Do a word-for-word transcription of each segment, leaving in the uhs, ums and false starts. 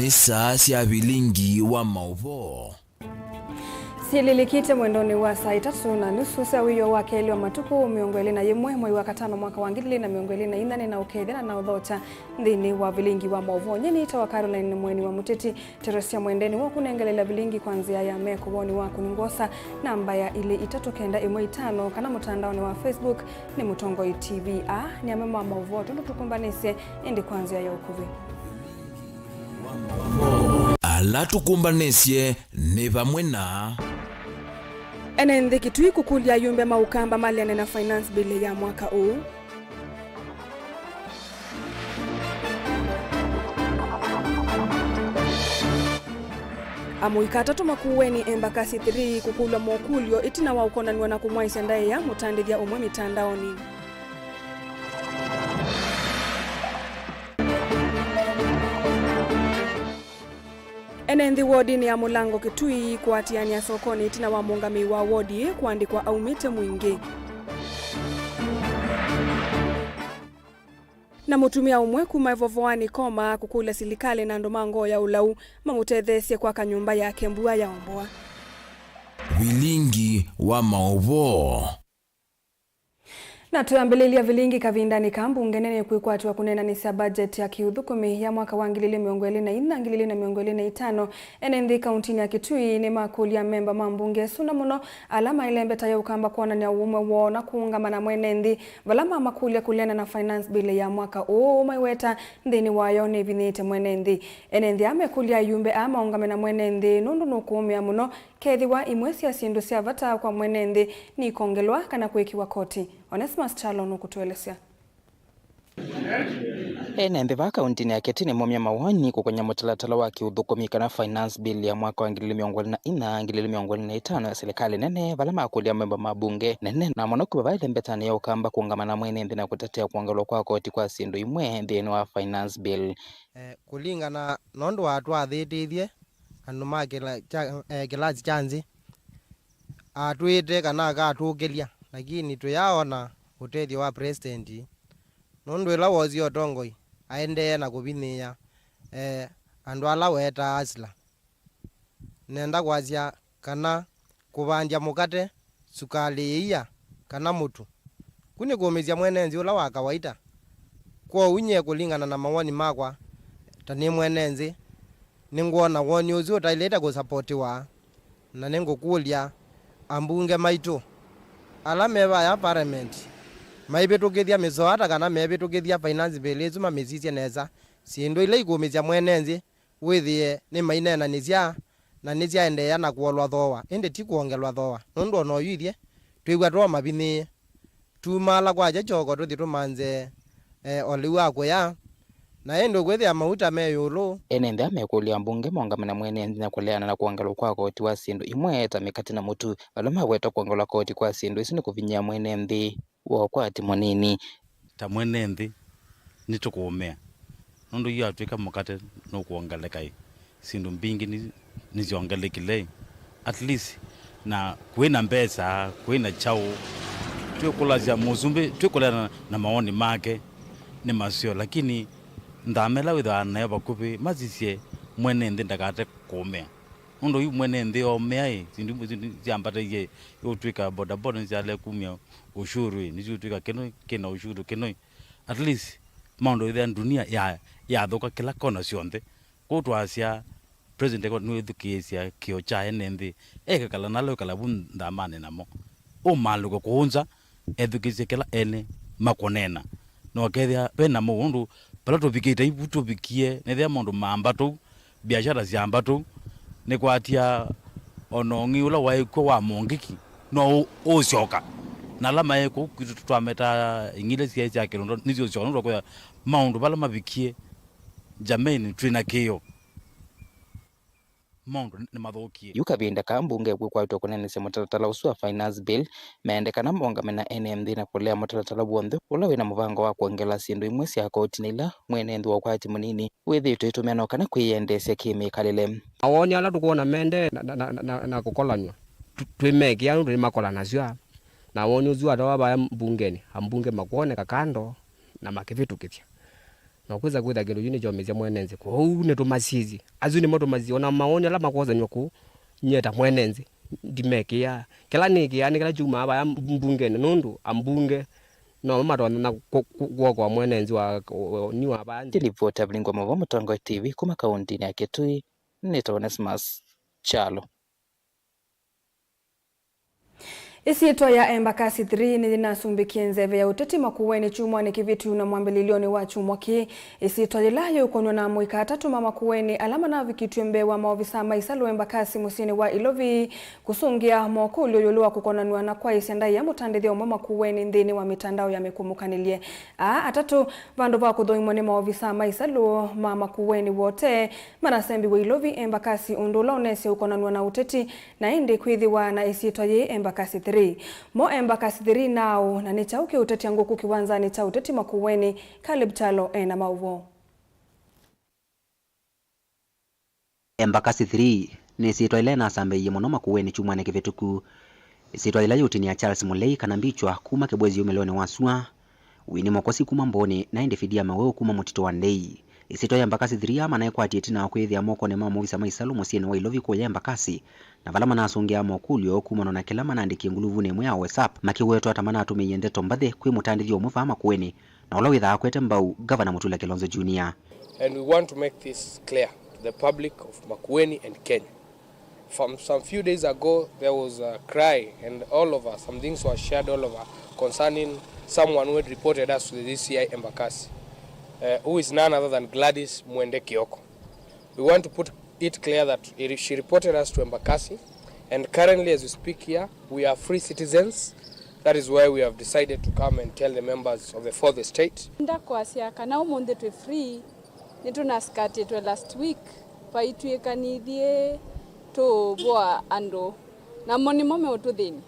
Nĩ saa sya vilingi wa maũvoo. Syĩlĩlĩkĩte mwendonĩ wa saa itatũ na nusu sya wĩoo wa kelĩ wa matukũ mĩongo ĩlĩ na yĩmwe mwei wa katano mwaka wa ngili ilĩ na mĩongo ĩlĩ na inya, nĩ na ũkethya na na ũthokya nthĩnĩ wa vilingi wa maũvoo. Nyie nĩtawa Caroline Mweni wa Mũteti. Ndeto sya mwendeni wa kũnengelela vilingi kwa nzĩa ya meko woni waku nĩ ngwosa namba ya ilĩ itatũ kenda ĩmwe itano kana mũtandaonĩ wa Facebook nĩ Mũtongoi T V. Aa nĩ amwe ma maũvoo tũndũ tũkũmbanĩsye ĩndĩ kwa nzĩa ya ũkuvĩ. Ala tũkũmbanĩsye nĩ vamwe na. Ene nthĩ Kitui kũkũlya ayumbe ma Ũkamba maleane na finance bill ya mwaka ũũ. Amũika atatũ Makueni Embakasi three kũkũlw'a mokũlyo ĩtina wa ũkonanw'a na kũmwaĩsya ndaĩa mũtandĩthya ũmwe mĩtandaonĩ. Ene nthĩ wodinĩ ya Mũlango Kitui kũatĩanĩa sokonĩ ĩtina wa mũũngamĩi wa wodi ĩĩ kũandĩkwa aumĩte Mwingĩ. Na mũtumĩa ũmwe kuma Ĩvovoanĩ Koma kũkũlya silikalĩ na andũ ma ngoo ya ũlau mamũtetheesye kwaka nyũmba yake mbua yaomboa. Vilingi wa maũvoo. Na twĩambĩlĩlya vilingi kavindanĩ ka mbunge nene kwĩkwatw'a kũneenanĩsya budget ya kĩũthũkũmi ya mwaka wa ngili ilĩ mĩongo ĩlĩ na inya, ngili ilĩ na mĩongo ĩlĩ na itano, ene nthĩ kauntinĩ ya Kitui nĩmakũlya amemba ma mbunge ĩsu, na mũno ala maĩle mbeta ya Ũkamba kwonany'a ũũmwe woo na kũũngama na mwene nthĩ vala mamakũlya kũleana na finance bill ya mwaka ũũ, maiweta nthĩnĩ wayo nĩvinyĩĩte mwene nthĩ. Ene nthĩ aa mekũlya ayumbe aa maũngame na mwene nthĩ nũndũ nũkũũmĩa mũno kethĩwa imwe sya syĩndũ sya vata kwa mwene nthĩ nikongelwa kana kwĩkĩwa koti. Onesmus Kyalo nũkũtũelesya. Ene nthĩ vaa kauntinĩ ya Kitui nĩmaumya mawoni kũkony'a mũtalatala wa kĩũthũkũmi kana finance bill ya mwaka wa ngili ilĩ mĩongo ĩlĩ na inya, ngili ilĩ mĩongo ĩlĩ na itano ya silikalĩ nene, vala makũlya amemba ma mbunge nene na mũno kuma vaĩle mbetanĩ ya Ũkamba kũũngama na mwene nthĩ na kũtetea kwongelwa kwa koti kwa syĩndũ imwe nthĩnĩ wa finance bill. Eh, kũlingana na ũndũ watwathĩtĩthye andũ ma kĩla-, kya, eh, kĩlasi kya nthĩ, atwĩte kana akatũkĩlya, lakini tũyaona ũtethyo wa President, nũndũ ĩla wosie ũtongoi aendee na kũvinyĩĩa, eh, andũ ala wetaa hustler. Nenda kwasya kana kũvandya mũkate, sukalĩ, ĩia, kana mũtu, ku nĩ kũũmĩsya mwene nthĩ ũla wa kawaita. Kwoou nyie kũlingana na mawoni makwa, ta nĩ mwene nthĩ, nĩngwona woni ũsu ũtaĩlĩte kũsapotiwa, na nĩngũkũlya ambunge maitũ ala me vaya parliament maivĩtũkĩthya mĩsoata kana mevĩtũkĩthya finance bill ĩsu mamĩsisye nesa, syĩndũ ila ikũũmĩsya mwene nthĩ wĩthĩe nĩmaineenanĩsya na nĩsyaendeea na kũolwa thooa, ĩndĩ ti kwongelwa thooa, nũndũ o na oyu ithyĩ twĩw'a twaũmavinyĩĩe. Tumaala kwakya kyoko tũthi tũmanze, eh, o lĩu akũya, na ĩndĩ ũkwĩthĩa mauta me ĩũlũ. Ene nthĩ aa mekũlya ambunge maũngame na mwene nthĩ na kũleana na kwongelwa kwa koti wa syĩndũ imwe ta mĩkate na mũtu, vala maweta kwongelwa koti kwa syĩndũ isu nĩ kũvinyĩa mwene nthĩ wa ũkwati mũnini. Ta mwene nthĩ, nĩtũkũũmĩa, nũndũ yu atw'ĩka mũkate nũkwongeleka ĩ, syĩndũ mbingĩ nĩ, nĩsyongelekile ĩ, at least, na kwĩ na mbesa, kwĩ na kyaũ, twĩkũlasya mũsumbĩ, twĩkũlana na mawoni make nĩ maseo, lakini nthama ĩla wĩthĩawa nayo vakuvĩ, masisye mwene nthĩ ndakate kũũmĩa. Nũndũ yu mwene nthĩ oomĩa ĩ, syĩndũ imwe syĩndũ syambataie ĩ, ũtw'ĩka bodaboda nĩsyale kumya ushuru ĩ, nĩsyũtw'ĩka kĩno kĩna ushuru kĩno ĩ. At least, maũndũ ĩthĩa ndunia ya, yathũka kĩla kona syonthe. Kwoou twasya, President nĩwĩthukĩĩsya kĩo kya ene nthĩ, ekakala nala wĩkala vu nthamanĩ namo. Ũmalũke kũũ nza, ethukĩĩsye kĩla ene makũneena. Na ũkethĩa ve na mũu, nũndũ vala tũvikĩte ivu tũvikie, nĩthĩa maũndũ maamba tũu, biashara syaamba tũu, nĩkwatia o na ũng'ei ũla waĩ kw'o wa Mongiki no ũ-, ũũsyoka. Na ala maĩ kũu kwitũ twametaa ing'ei ila syaĩ sya kĩlũndo nĩsiũsyoka, nũndũ wa kwĩthĩa maũndũ vala mavikie, jameni, twĩ na kĩĩo. Maũndũ nĩmathũkie. Yu kavinda kaa mbunge ĩkwĩkwatw'a kũneenesya mũtalatala ũsu wa Finance Bill, mende kana maũngame na ene nthĩ na kũlea mũtalatala w'onthe ũla wĩ na mũvango wa kwongela syĩndũ imwe sya koti na ila mwene nthĩ wa ũkwati mũnini wĩthĩĩtwe ĩtũmĩa no kana kwĩyendeesya kĩ-mĩkalĩle. Mawoni ala tũkwona mendee na, na, na, na, na kũkolanw'a, tũ-, twĩmekĩa nũndũ nĩmakolanasya. Na woni ũsu watawa vaya mbungenĩ, ambunge makwoneka kando na makĩvĩtũkĩthya. Na kwĩsa kwĩtha kĩndũ kĩu nĩkyomĩsya mwene nthĩ. Kwoou nĩtũmasisye. Asu nĩmo tũmasisye. Ona mawoni ala makwosanywa kũu, nyie ta mwene nthĩ, ndimekĩaa. Kĩla nĩkĩaa nĩ kĩla kyumaa vaya mbungenĩ, nũndũ ambunge nomo matonya kũ-, kũ-, kũokoa mwene nthĩ wa, wa, wa, nĩ wa vaya nthĩ. Nĩ livoti ya Vilingi wa Mauvoo Mũtongoi T V kuma kaũntĩnĩ ya Kitui, nĩtawa Onesmus Kyalo. Ĩsyĩtwa ya Embakasi three nĩyĩnasumbĩkie nzeve ya ũteti Makueni kyumwanĩ kĩvĩtu na mwambĩlĩlyonĩ wa kyumwa kĩĩ. Ĩsyĩtwa yĩla yĩũkonw'a na amũika atatũ ma Makueni ala manavikĩtw'e mbee wa maovisa ma isalũ Embakasi mũsyĩnĩ wa Ilovi kũsũngĩa mokũlyo ĩũlũ wa kũkonanw'a na kwaĩsya ndaĩa mũtandĩthya ũmwe Makueni nthĩnĩ wa mĩtandao ya mĩkũmũkanĩlye. Aa atatũ, vandũ va kũthũimwa nĩ maovisa ma isalũ ma Makueni Wote, manasembiwe Ilovi Embakasi, ũndũ ũla ũneesĩ ũkonanw'a na ũteti, na ĩndĩ kwĩthĩwa na ĩsyĩtwa yĩĩ Embakasi three. Mo Embakasi three naaũ, na nĩ kyaũ kĩũtetya ngũkũ kĩwanzanĩ kya ũteti Makueni? Caleb Kyalo ena maũvoo. Embakasi three nĩ ĩsyĩtwa yĩla yĩnasambĩĩie mũno Makueni kyumwanĩ kĩvĩtũku. Ĩsyĩtwa yĩla yĩũtinĩa Charles Mũlei kana Mbichwa kuma Kĩbwezi yumĩlonĩ wa sua, Winnie Mokosi kuma Mbooni, na ĩndĩ Fidia Maweu kuma Mũtitũ wa Ndei. Ĩsyĩtwa ya Embakasi three yamana ĩkwatie ĩtina wa kwĩthĩa mokonĩ ma maovisa ma isalũ mũsyĩnĩ wa Ilovi kũya Embakasi, na vala manasũngĩaa mokũlyo kumana na kĩla manaandĩkie nguluvunĩ ĩmwe ya WhatsApp, makĩwetwa ta manatũmĩie ndeto mbathĩ kwĩ mũtandĩthya ũmwe vaa Makueni, na ũla wĩthaa akwete mbau Ngavana Mutula Kilonzo Junior. And we want to make this clear to the public of Makueni and Kenya. From some few days ago, there was a cry, and all over, some things were shared all over concerning someone who had reported us to the D C I Embakasi, uh, who is none other than Gladys Mwende Kioko. We want to put it clear that it, she reported us to Embakasi, and currently, as we speak here, we are free citizens. That is why we have decided to come and tell the members of the fourth estate. Ndakwasya kana ũmũnthĩ twĩ free, nĩtũnasikatĩtwe last week, vaitw'ĩka nithyĩ tũũvoa andũ, namo nĩmo meũtũthĩny'a.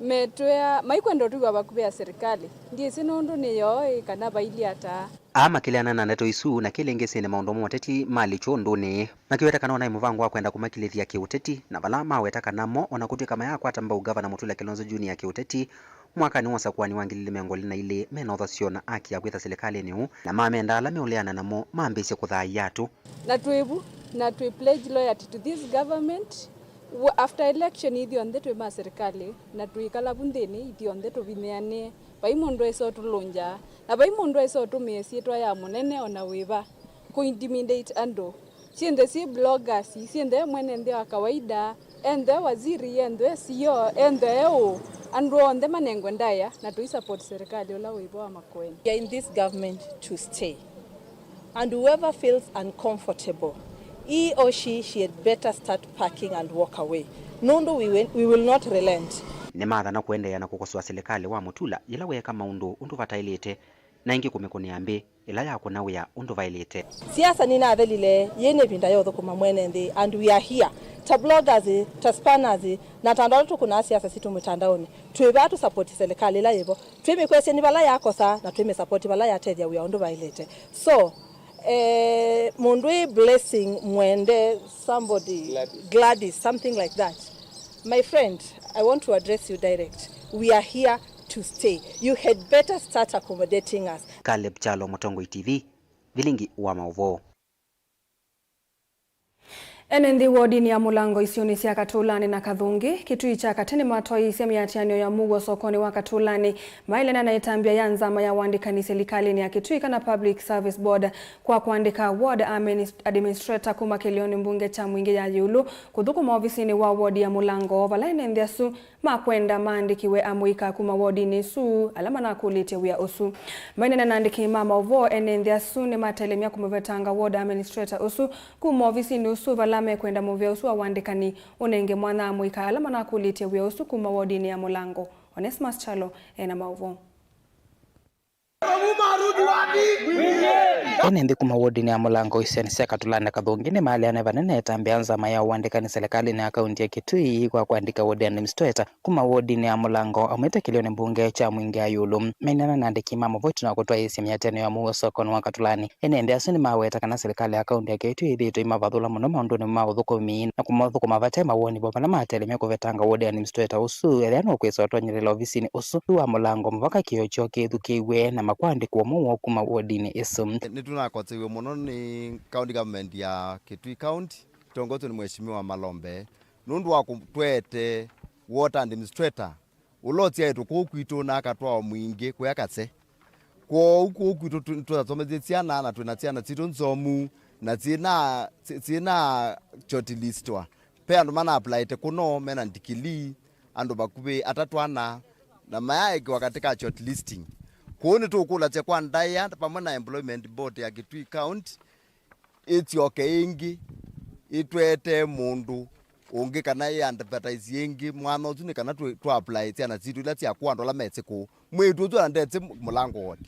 Metwĩa maikwenda ũtwĩw'a vakuvĩ ya serikali. Ndyĩsĩ nũndũ nĩ yoo ĩ kana vailyĩ ata. Aa makĩleana na ndeto isu na kĩlĩngĩsĩnĩ maũndũ ma ũteti malĩtw'e ũndũnĩ, makĩweta kana onaĩ mũvango wa kwenda kũmakilĩthya kĩũteti, na vala maweta kana mo ona kũtw'ĩka mayakwata mbau Ngavana Mutula Kilonzo Junior kĩũteti mwakanĩ wa ũsakũanĩ wa ngili ili mĩongo ĩlĩ na ilĩ, mena ũthasyo na aki ya kwĩtha silikalĩnĩ ũũ, na mamenda ala meũleana namo mambĩĩsye kũthaaia atũ. Na twĩ vu, na twĩ pledge loyalty to this government. Wa-, after election, ithyonthe twĩ ma serikali, na twĩkala vu nthĩnĩ, ithyonthe tũvinyĩanĩe. Vai mũndũ aĩsa ũtũlũngya, na vai mũndũ aĩsa ũtũmĩa ĩsyĩtwa ya mũnene o na wĩva kũ intimidate andũ. Syĩnthe syĩ bloggers, syĩnthe mwene nthĩ wa kawaida, enthe waziri, enthe C E O, enthe eũ, andũ onthe manengwe ndaĩa, na tũi support serikali ũla wĩ vo wa Makueni. We are in this government to stay. And whoever feels uncomfortable, he or she, she had better start packing and walk away. Nũndũ we will, we will not relent. Nĩmathana kũendeea na kũkosoa silikalĩ wa Mutula yĩla weeka maũndũ ũndũ vataĩlĩte, na ĩngĩ kũmĩkũnĩa mbĩ ĩla yakũna wĩa ũndũ vaĩlĩte. Siasa nĩnathelile, yĩĩ nĩ ĩvinda ya ũthũkũma mwene nthĩ, and we are here. Ta bloggers, ta spanners, na ta andũ ala tũkũnaa siasa sitũ mĩtandaonĩ, twĩ vaa tũsapoti silikalĩ ĩla yĩvo. Twĩmĩkwesya nĩ vala yakosa, na twĩmĩsapoti vala yatethya wĩa ũndũ vaĩlĩte. So, eh, mũndũ ĩ blessing mwende somebody, Gladys. Gladys, something like that. My friend, I want to address you direct. We are here to stay. You had better start accommodating us. Caleb Kyalo, Mũtongoi T V, Vilingi wa Maũvoo. Ene nthĩ wodinĩ ya Mũlango isionĩ sya Katũlanĩ na Kathũngĩ, Kitui kya Katĩ nĩmatwaĩĩsye mĩatĩanĩo ya mũuo sokonĩ wa Katũlanĩ, mailana na ĩtambya ya nzama ya ũandĩkani silikalĩnĩ ya Kitui kana Public Service Board, kwa kũandĩka ward adminis-, administrator kuma kĩlĩonĩ mbunge kya Mwingĩ ya ĩũlũ kũthũkũma ovisinĩ wa wodi ya Mũlango, vala ene nthĩ asu makwenda maandĩkiwe amũika kuma wodinĩ ĩsu ala manakũlĩtye wĩa ũsu. Maineena na andĩki ma maũvoo, ene nthĩ asu nĩmatelemya kũmũvetanga ward administrator ũsu kuma ovisinĩ ũsu, vala mekwenda mũvĩa ũsu wa ũandĩkani ũnenge mwanya amũika ala manakũlĩtye wĩa ũsu kuma wodinĩ ya Mũlango. Onesmus Kyalo ena maũvoo. Ene nthĩ kuma wodinĩ ya Mũlango isionĩ sya Katũlanĩ na Kathũngĩ nĩmaleane vanene ĩtambya ya nzama ya ũandĩkani silikalĩnĩ ya kaunti ya Kitui kwa kũandĩka ward administrator kuma wodinĩ ya Mũlango amwĩte kĩlĩonĩ mbunge kya Mwingĩ ya ĩũlũ. Maineena na andĩki ma maũvoo na kũtwaĩĩsya mĩatĩanĩo ya mũuo sokonĩ wa Katũlanĩ, ene nthĩ asu nĩmaweta kana silikalĩ ya kaunti ya Kitui ĩthĩĩtwe ĩmavathũla mũno maũndũnĩ ma ũthũkũmi na kũmathũkũma vate mawoni vo vala matelemya kũvetanga ward administrator ũsu ethĩa nũkwĩsa ũtonyelelwa ovisinĩ ũsu wa Mũlango mũvaka kĩoo kyoo kĩthukĩĩw'e na makwandĩkwa mũuo kuma wodinĩ ĩsu. Nakoseew'e mũno nĩ County Government ya Kitui County, ĩtongoetwe nĩ Mheshimiwa Malombe, nũndũ wa kũtwete water administrator ũla ũsyaĩtwe kũu kwitũ na akatwaa mwingĩ kũya Kase. Kwoou kũu kwitũ tũ-, tũtathomethye syana, na twĩ na syana sitũ nzomu, na syĩna, sy-, syĩna shortlistwa. Ve andũ mana applyĩte kũno mena ndikilii, andũ vakuvĩ atatũ ana, na mayaĩkĩwa katika shortlisting. Kwoou nĩtũkũlasya kwa ndaĩa vamwe na Employment Board ya Kitui County, ĩsyoke ĩngĩ ĩtwete mũndũ ũngĩ kana ĩ advertise ĩngĩ mwanya ũsu, nĩ kana tũ, tũ apply syana sitũ ila sya kũũ andũ ala mesĩ kũũ. Mwĩĩtu ũsu andetĩ Mũlango ward.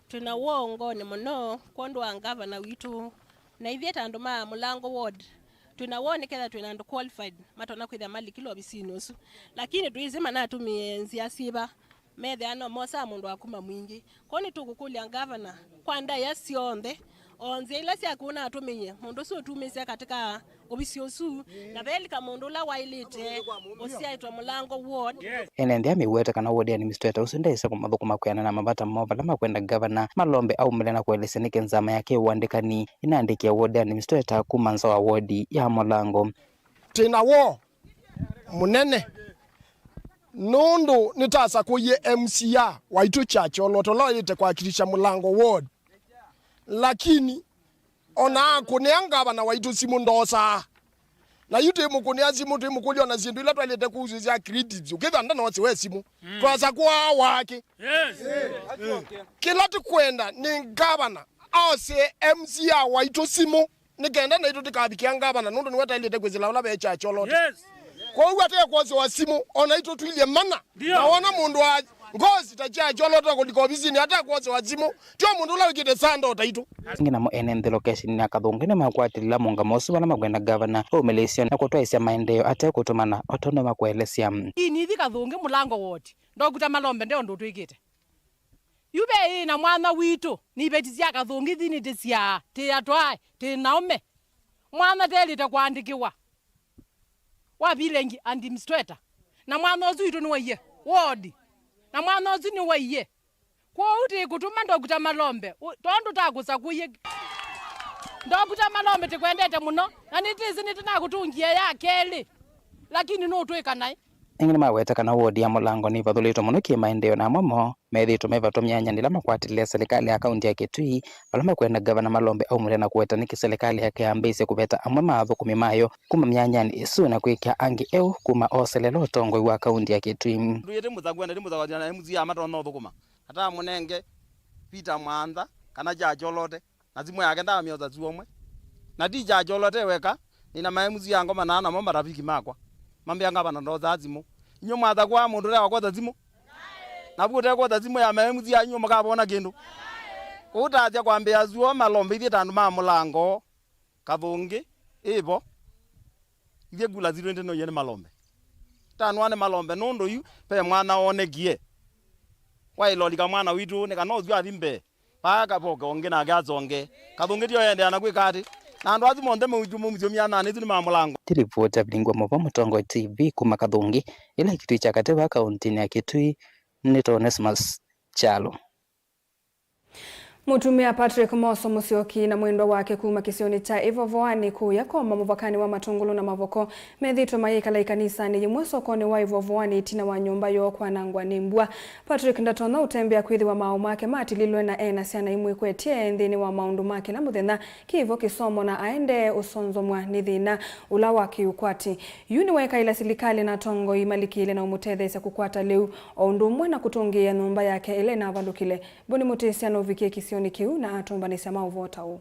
Twĩ na woo ngoonĩ mũno kwondũ wa ngavana witũ, na ithyĩ ta andũ ma Mũlango ward, twĩ na woo nĩketha twĩ na andũ qualified matonya kwĩthĩa malikile ovisinĩ ũsu. Lakini tũisĩ manatũmĩe nzĩa syĩva. Methĩa no mosaa mũndũ wa kuma mwingĩ. Kwoou nĩtũkũkũlya ngavana kwa ndaĩa syonthe, o nzĩa ila syaku ũnatũmĩie mũndũ ũsu ũtumĩsya katika ovisi ũsu, na velika mũndũ ũla waĩlĩte ũsyaĩtwa Mũlango ward. Ene nthĩ amĩweta kana ward administrator ũsu ndaĩsa kũmathũkũma kwĩana na mavata moo vala makwenda ngavana Malombe aumĩle na kũelesya nĩkĩ nzama yake ya ũandĩkani ĩnaandĩkĩa ward administrator kuma nza wa ward ya Mũlango. Twĩ na woo mũnene, nũndũ nĩtasakũie M C A waitũ Church Olot ũla waĩlĩte kwakilisha Mũlango ward, lakini ona akũnĩa ngavana waitũ simũ ndoosaa. Na yu twĩmũkũnĩa simũ, twĩmũkũlya ona syĩndũ ila twaĩlĩte kũusĩsya creatives, ũkĩthĩa ndanoosewa simũ. Mm. Twasakũaa wake. Yes. Kĩla tũkwenda nĩ ngavana aosee M C A waitũ simũ. Nĩ kenda naitũ tũkavikĩa ngavana, nũndũ nĩwe taĩlĩte kwĩsĩla ũla ve Church Olot. Yes. Kwoou atekwosewa simũ, o naitũ tũilye mana. Ndio. Na wona mũndũ wa ngosi ta Church Olot kũlika ovisinĩ atekwosewa simũ, tyo mũndũ ũla wĩkĩte sanda o taitũ. Angĩ namo ene nthĩ lokeshini ya Kathũngĩ nĩmakwatĩlĩla mũngamo ũsu vala makwenda ngavana aumĩlĩsya na kũtwaĩsya maendeeo atekũtũmana o tondũ makwelesya. Ii nĩthi Kathũngĩ Mũlango ward, Ndokita Malombe nde ũndũ ũtwĩkĩte. Yu ve ĩĩ na mwanya witũ, nĩ iveti sya Kathũngĩ ithi nĩtĩsyaa, tĩ atwae, tĩ na aũme. Mwanya telĩte kũandĩkĩwa wa village administrator. Na mwanya ũsu witũ nĩwaie ward. Na mwanya ũsu nĩwaie. Kwoou tĩkũtũma Ndokita Malombe, ũ-, tondũ takũsakũie. Ndokita Malombe tĩkwendete mũno, na nĩtĩsĩ nĩtũnakũtũngie ya kelĩ. Lakini nũtwĩka naĩ. Ĩngĩ nĩmaweta kana wodi ya Mũlango nĩvathũlĩtwe mũno kĩ-maendeeo na amwe moo methĩĩtwe me vatũ myanyanĩ ĩla makwatĩlĩle silikalĩ ya kaunti ya Kitui, vala mekwenda ngavana Malombe aumĩle na kũweta nĩkĩ silikalĩ yake yambĩĩsye kũveta amwe ma athũkũmi mayo kuma myanyanĩ ĩsu na kwĩkĩa angĩ eũ kuma oselela ũtongoi wa kaunti ya Kitui. Ndũyĩte mũthagua na ndĩmũthagua na M C A matonya ũthũkũma. Atamũnenge Peter Mwantha kana Church Olot. Na simũ yake ndaamyosa syũmwe. Na ti Church Olot weka, nĩ na ma M C A ngomana namo marafiki makwa. Mambĩa ngavana ndosaa simũ. Inyuĩ mwathakũa mũndũ ũla wakwosa simũ? Na vu ũtekwosa simũ ya ma M C A inyuĩ mũkavona kĩndũ? Kũu taasya kwambĩa syũa Malombe ithyĩ ta andũ ma Mũlango, Kathũngĩ, ĩvo. Ithyĩ kula sitũ nĩtũnoie nĩ Malombe. Tanwa nĩ Malombe nũndũ yu ve mwana wonekie. Waĩlolika mwana witũ nĩ kana ũsu athi mbee. Vaa kavoke ũngĩ nake asonge. Kathũngĩ tio yendeea na kwĩka atĩ. Na andũ asu monthe maumĩsyo myanyanĩ ĩsu nĩ ma Mũlango. Ti livoti ya Vilingwa Mũvo Mũtongoi T V kuma Kathũngĩ, ĩla Kitui kya katĩ va kauntinĩ ya Kitui, nĩ Onesmus Kyalo. Mũtumĩa Patrick Moso Mũsyoki na mwendwa wake kuma kĩsionĩ kya Ĩvovoanĩ kũya Koma mũvakanĩ wa Matũngũlũ na Mavoko methĩĩtwe mayĩkala ĩkanisanĩ yĩmwe sokonĩ wa Ĩvovoanĩ ĩtina wa nyũmba yoo kwanangwa nĩ mbua. Patrick ndatonya ũtembea kwĩthĩwa maaũ make matililwe na e na syana imwĩkwetye nthĩnĩ wa maũndũ ma kĩla mũthenya, kĩvo kĩsomo, na aendee ũsonzomw'a nĩ thĩna ũla wa kĩũkwati. Yu nĩweekaĩla silikalĩ na atongoi malikĩle na ũmũtetheesya kũkwata lĩu, o ũndũ ũmwe na kũtũngĩĩa nyũmba yake ĩla ĩnavalũkile. Boni Mũtĩsya nũvikie kĩsionĩ kĩu na atũmbanĩsya maũvoo ta ũũ.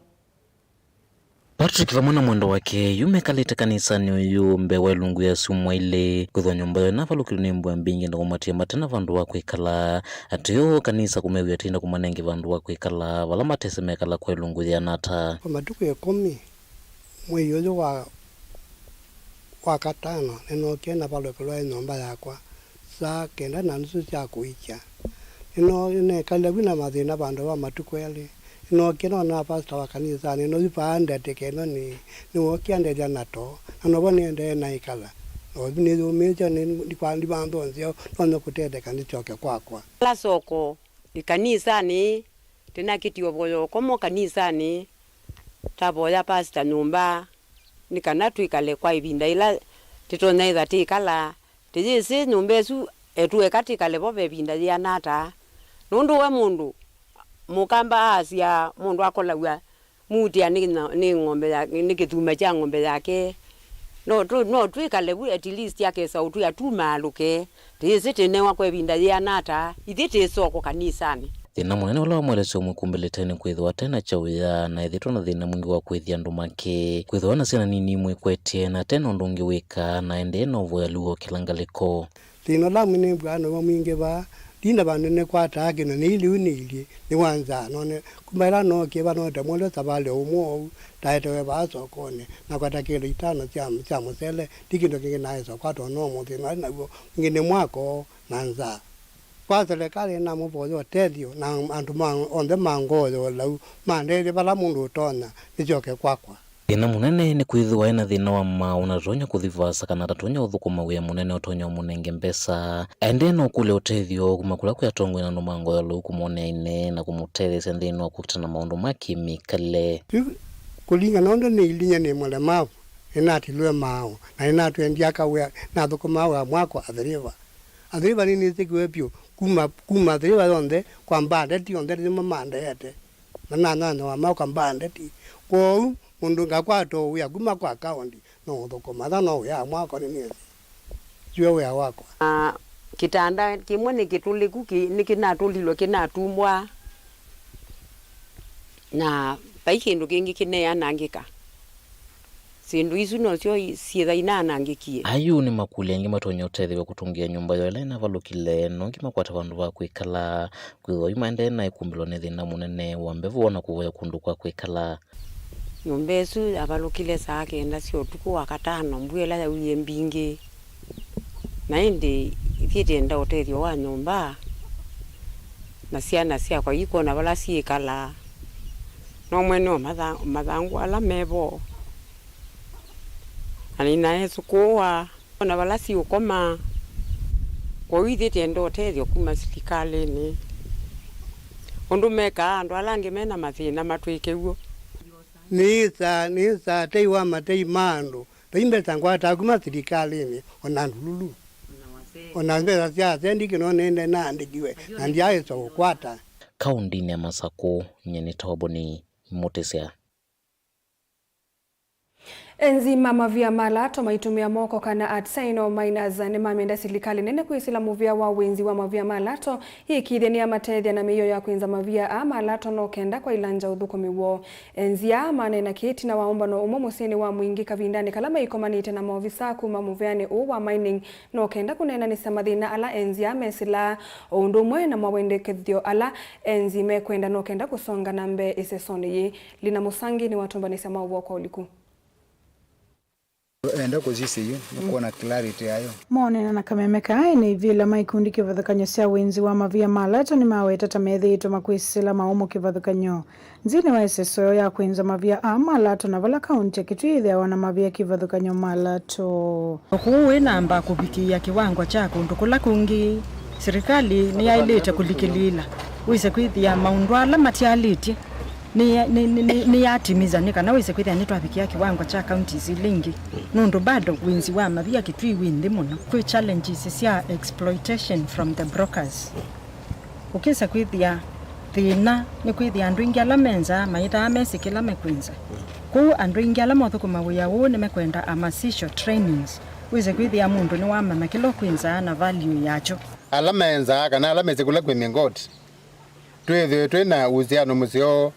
Patrick vamwe na mwendwa wake yu mekalĩte kanisanĩ ũyũ mbee wa ĩlungu ya syumwa ilĩ, kwĩthwa nyũmba yoo ĩnavalũkilwe nĩ mbua mbingĩ na kũmatia mate na vandũ wa kwĩkala. Ateo kanisa kũmew'a tei na kũmanenge vandũ wa kwĩkala vala matesĩ mekala kwa ĩlungu yĩana ata. Kwa matukũ ĩkũmi mwei ũyũ wa, wa katano, nĩnookie navalũkĩlwa ĩ nyũmba yakwa saa kenda na nusu sya kũikya. Nĩno-, nĩnekalile vu na mathĩna vandũ va matukũ elĩ. Nĩnookie nona pastor wa kanisanĩ, nĩnothi vaa ndatĩka ĩno nĩ, nĩwookie andethya na too, na novo nĩendee naikala. Nothi nĩyũmĩĩsye, nĩ, ndikwa-, ndivanthũnzĩa, nonye kũtetheka ndĩsyoke kwakwa. Ala soko ĩkanisanĩ, Tĩnakĩtie ũvoya ũkomo kanisanĩ, tavoya pasita nyũmba nĩ kana twĩkale kwa ĩvinda yĩla tĩtonya ĩtha tĩkala. Tĩyĩsĩ nyũmba ĩsu etũeka tĩkale vo ve ĩvinda yĩana ata, nũndũ we mũndũ mũkamba aasya mũndũ akolaw'a muutĩa nĩ na-, nĩ ng'ombe ya, nĩ kĩthuma kya ng'ombe yake. No tũ-, no twĩkale vu at least akesa ũtwĩa tumaalũke. Tĩyĩsĩ tĩnewa kwa ĩvinda yĩana ata, ithyĩ tĩ soko kanisanĩ. Thĩna mũnene ũla wamũelesya ũmwĩkumbĩlĩte nĩ kwĩthĩwa ate na kyaũ ya, na ethĩtwe na thĩna mwingĩ wa kũĩthya andũ make, kwĩthĩwa na syana nini imwĩkwetye, na ate na ũndũ ũngĩ wĩka, na aendee na ũvoya lĩu o kĩla ngalĩko. Thĩna ũla mwĩ nĩmbwaa naw'o mwingĩ vaa, ndina vandũ nĩkwataa kĩndũ, nĩ iliu nĩ ilyĩ, nĩ wa nzaa. None kuma ĩla nookie vaa, noete mũndũ savalĩ ũmwe ũu, ndaetewe vaa sokonĩ, nakwata kĩlo itano sya, sya mũsele, ndi kĩndũ kĩngĩ naaĩsa kwata, no mũthĩna ũla naw'o mwingĩ nĩ mwako na nzaa. Kwa serikali namũvoya ũtethyo, na andũ ma, onthe ma ngoo ya ũlau mandethye vala mũndũ ũtonya nĩsyoke kwakwa. Thĩna mũnene nĩ kwĩthĩwa ena thĩna wa maaũ na ndatonya kũthi vaasa kana ndatonya ũthũkũma wĩa mũnene ũtonya ũmũnenge mbesa. Aendee na ũkũlya ũtethyo kuma kũla kwĩ atongoi na andũ ma ngoo ya ũlau kũmwonea ĩnee na kũmũtetheesya nthĩnĩ wa kũkita na maũndũ ma kĩmĩkalĩle. Yu kũlingana ũndũ nĩ ilinya nĩ mũlemavu, nĩnatilwe maaũ na nĩnatwendie aka wĩa, nathũkũmaa wĩa mwako Athi River. Athi River nĩnĩsĩkiwe vyũ kuma, kuma Athi River yonthe kwa mbandeti yonthe nĩmo mandeete. Na nanyanya wa mauka mbandeti. Kwoou mũndũ ngakwata ũwĩa kuma kwa kaũndi no ũthũkũma, tha no wĩa mwako nĩnĩsĩ. Sio wĩa wakwa. Na kĩtanda kĩmwe nĩ kĩtũlĩku, kĩ-, nĩkĩnatũlilwe kĩnatumbwa, na vai kĩndũ kĩngĩ kĩneanangĩka. Syĩndũ isu nosyo i-, syĩtha inaanangĩkie. Ayu nĩ makũlyo angĩ matonya ũtethew'a kũtũngĩa nyũmba yoo ĩla ĩnavalũkile, no ũngĩ makwata vandũ va kwĩkala, kwĩthĩwa yu maendee na ĩkumbĩlwa nĩ thĩna mũnene wa mbevo na kũvoya kũndũ kwa kwĩkala. Nyũmba ĩsu yavalũkile saa kenda sya ũtukũ wa katano, mbua ĩla yauie mbingĩ. Na ĩndĩ ithyĩ tĩenda ũtethyo wa nyũmba, na syana syakwa ikwona vala syĩkalaa, no mwene o matha-, mathangũ ala me vo, na nĩnaesũkũũa, ona vala siũkoma. Kwoou ithyĩ tĩenda ũtethyo kuma silikalĩnĩ, ũndũ mekaa andũ ala angĩ me na mathĩna matwĩke w'o. Nĩĩsaa, nĩĩsaa tei wa matei ma andũ. Vai mbesa ngwataa kuma silikalĩnĩ, ona ndululu. Ona mbesa sya asendi kĩno nĩende naandĩkiwe, na ndyaaĩsa ũkwata. Kaũndĩnĩ ya Masakũ, nyie nĩ Toboni Mũtĩsya. Enzi ma mavia ma lato maitũmĩa moko kana artisanal miners nĩmamenda silikalĩ nene kwĩsĩla mũvĩa wa wĩnzi wa mavia ma lato yĩkĩĩthye nĩyamatethya na mĩio ya kwĩnza mavia aa ma lato no kenda kwaĩlangya ũthũkũmi woo. Enzi aa maneena kĩĩ ĩtina wa ũmbano ũmwe mũsyĩnĩ wa Mwingĩ kavindanĩ kala maikomanĩte na maovisaa kuma mũvĩanĩ ũũ wa mining no kenda kũneenanĩsya mathĩna ala enzi aa mesĩlaa, o ũndũ ũmwe na mawendekethyo ala enzi mekwenda no kenda kũsonga na mbee ĩsesonĩ yĩĩ. Lina Mũsangi nĩwatũmbanĩsya maũvoo kwa ũliku. Enda kũsisya yu, nũkwona clarity yayo. Moneena na kameme kaa, ene ivĩla ma ikundi kĩvathũkany'o sya wĩnzi wa mavia ma lato nĩmaweta ta methĩĩtwe makwĩsĩla maũmũ kĩvathũkany'o nzĩnĩ wa ĩseso yoo ya kwĩnza mavia aa ma lato, na vala kaunti ya Kitui ĩthĩawa na mavia kĩvathũkany'o ma lato. Kũu wĩnamba kũvikĩĩa kĩwango kya kũndũ kũla kũngĩ, silikalĩ nĩyaĩlĩte kũlikĩlĩĩla wĩse kwĩthĩa maũndũ ala matialĩtye nĩ, nĩ, nĩ, nĩ, nĩyatimiza, nĩ kana wĩse kwĩthĩa nĩtwavikĩa kĩwango kya counties ila ingĩ, nũndũ bado wĩnzi wa mavia Kitui wĩ nthĩ mũno. Kwĩ challenges sya exploitation from the brokers. Ũkĩsa kwĩthĩa thĩna nĩ kwĩthĩa andũ aingĩ ala menzaa mayĩtaa mesĩ kĩla mekwĩnza. Kwoou andũ aingĩ ala maũthũkũma wĩa ũũ nĩmekwenda hamasisho, trainings, wĩse kwĩthĩa mũndũ nĩwamanya kĩla ũkwĩnzaa na value yakyo. Ala menzaa kana ala mesĩ kũla kwĩ mĩngoti, twĩthĩwe twĩ na uhusiano mũseo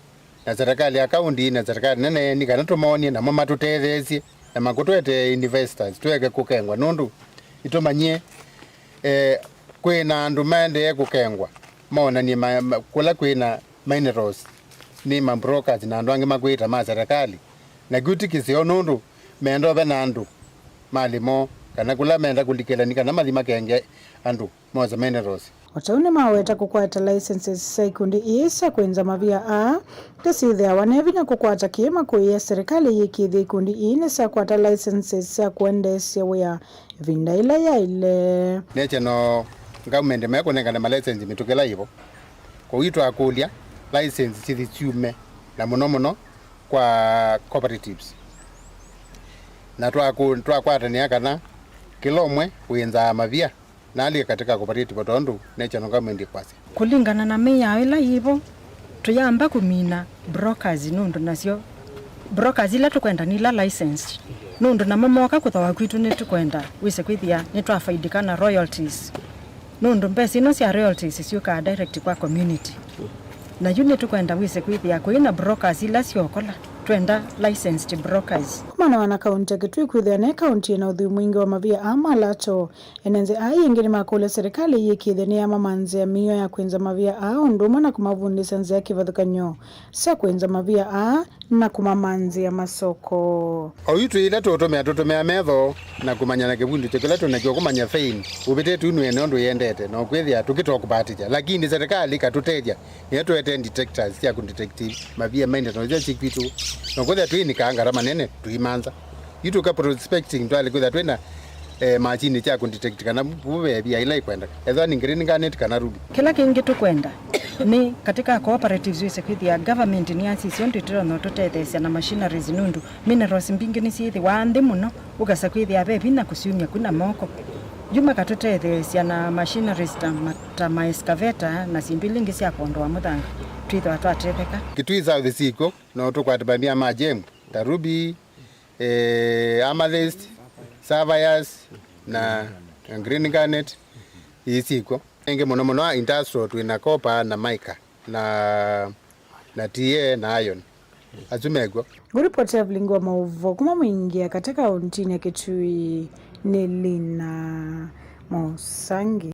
na serikali ya kaunti na serikali nene, nĩ kana tũmonie namo matũtetheesye na makũtũetee investors tweke kũkengwa, nũndũ nĩtũmanyie, eh, kwĩ na andũ maendee kũkengwa, monanie ma, ma, kũla kwĩ na minerals nĩ ma brokers na andũ angĩ makwĩta ma serikali, na kĩu ti kĩseo, nũndũ menda ũve na andũ malĩ moo kana kũla menda kũlikĩla nĩ kana mathi makenge andũ. Mose Minerals. O ta ũu nĩmaweta kũkwata licenses sya ikundi ii sya kwĩnza mavia aa, ta syĩthĩawa ne vinya kũkwata kĩĩ makũĩe serikali yĩkĩĩthye ikundi ii nĩsyakwata licenses sya kũendeesya wĩa ĩvinda ĩla yaĩle. National government mekũnengane ma license mĩtũkĩ ĩla yĩvo. Kwoou twakũlya license sithi syume, na mũno mũno kwa cooperatives. Na twaku-, twakwatanĩa kana kĩla ũmwe wĩnzaa mavia na alike katika cooperative, tondũ national government ĩkwasya. Kũlingana na mĩao ĩla yĩvo, tũyamba kũmina brokers, nũndũ nasyo brokers ila tũkwenda nĩ ila licensed, nũndũ namo moka kũthoa kwitũ nĩtũkwenda wĩse kwĩthĩa nĩtwafaidika na royalties, nũndũ mbesa ino sya royalties syũkaa direct kwa community. Na yu nĩtũkwenda wĩse kwĩthĩa kũi na brokers ila syokola, twenda licensed brokers. Kumana na kaunti ya Kitui kwĩthĩa nĩ kaunti ĩna ũthwii mwingĩ wa mavia aa ma lato, ene nzĩ aa ĩngĩ nĩmakũlya serikali yĩkĩĩthye nĩyamamanzĩa mĩio ya kwĩnza mavia aa ũndũ ũmwe na kũmavundĩsya nzĩa kĩvathũkany'o sya kwĩnza mavia aa na kũmamanzĩa masoko. O yu twĩ ĩla tũũtũmĩa, tũtũmĩa metho na kũmanya na kĩvundĩkyo kĩla twĩ nakyo kũmanya vein ũvĩtĩtwe nĩ ene ũndũ yĩendete, na ũkwĩthĩa tũkĩtoa kũvatĩthya, lakini serikali ĩkatũtethya, nĩyo tũete detectors sya kũdetect mavia maendete na nzĩa syĩ kwitũ, na ũkwĩthĩa twĩnĩkaa ngarama nene tũimanza. Yu tũka prospecting, twalĩ kwĩthĩa twĩna eh, machine sya kũdetect kana vu ve via ila ikwendeka, ethwa ni green garnet kana ruby. Kĩla kĩngĩ tũkwenda nĩ katika cooperatives wĩse kwĩthĩa government nĩyasisya ũndũ ĩtonya ũtũtetheesya na machineries, nũndũ minerals mbingĩ nĩsyĩthĩwaa nthĩ mũno, ũkasa kwĩthĩa ve vinya kũsyumya ku na moko. Yu makatũtetheesya na machineries ta ma-, ta ma excavator na syĩndũ ila ingĩ sya kwondoa mũthanga, twĩthĩwa twatetheka. Kitui South syĩkw'o, no tũkwate mavia ma gem ta ruby, eh, amethyst, sapphires, na green garnet, ii syĩkw'o. Ĩngĩ mũno mũno industrial, twĩ na copper na mica, na, na T A na iron. Asu mekw'o. Ngũripoti ya vilingi wa maũvoo kuma Mwingi ya Katĩ kauntinĩ ya Kitui nĩ Lina Mũsangi.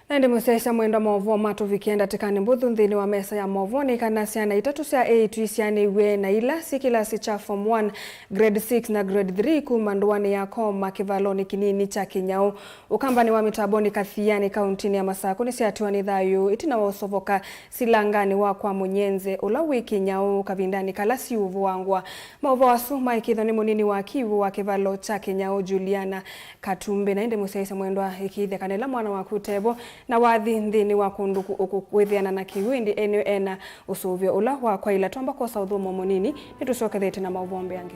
Na ĩndĩ mũsyaĩĩsya mwendwa, maũvoo matũvikĩe ndatĩkanĩ mbũthũ nthĩnĩ wa mesa ya maũvoo nĩ kana syana itatũ sya eĩtu isyaanĩw'e na ila syĩ kĩlasi kya form one, grade six na grade three kuma ndũanĩ ya Koma kĩvalonĩ kĩnini kya Kĩnyau Ũkambanĩ wa mĩtambonĩ Kathianĩ kauntinĩ ya Masakũ nĩsyatiwa nĩ thayũ ĩtina wa ũsovoka silanganĩ wa kwa mũnyenze ũla wĩ Kĩnyau kavindanĩ kala siũvũangwa. Maũvoo asu maĩkĩĩthwa nĩ mũnini wa kĩw'ũ wa kĩvalo kya Kĩnyau, Juliana Katumbĩ. Na ĩndĩ mũsyaĩĩsya mwendwa, ĩkĩĩthya kana ĩla mwana waku ũtevo na wathi nthĩnĩ wa kũndũ kũ-, ũkũkwĩthĩana na kĩw'ũ, ĩndĩ e nĩwe ena ũsũvĩo ũla wa kwaĩla. Twamba kwosa ũthũmũo mũnini, nĩtũsyokethete na maũvoo mbeange.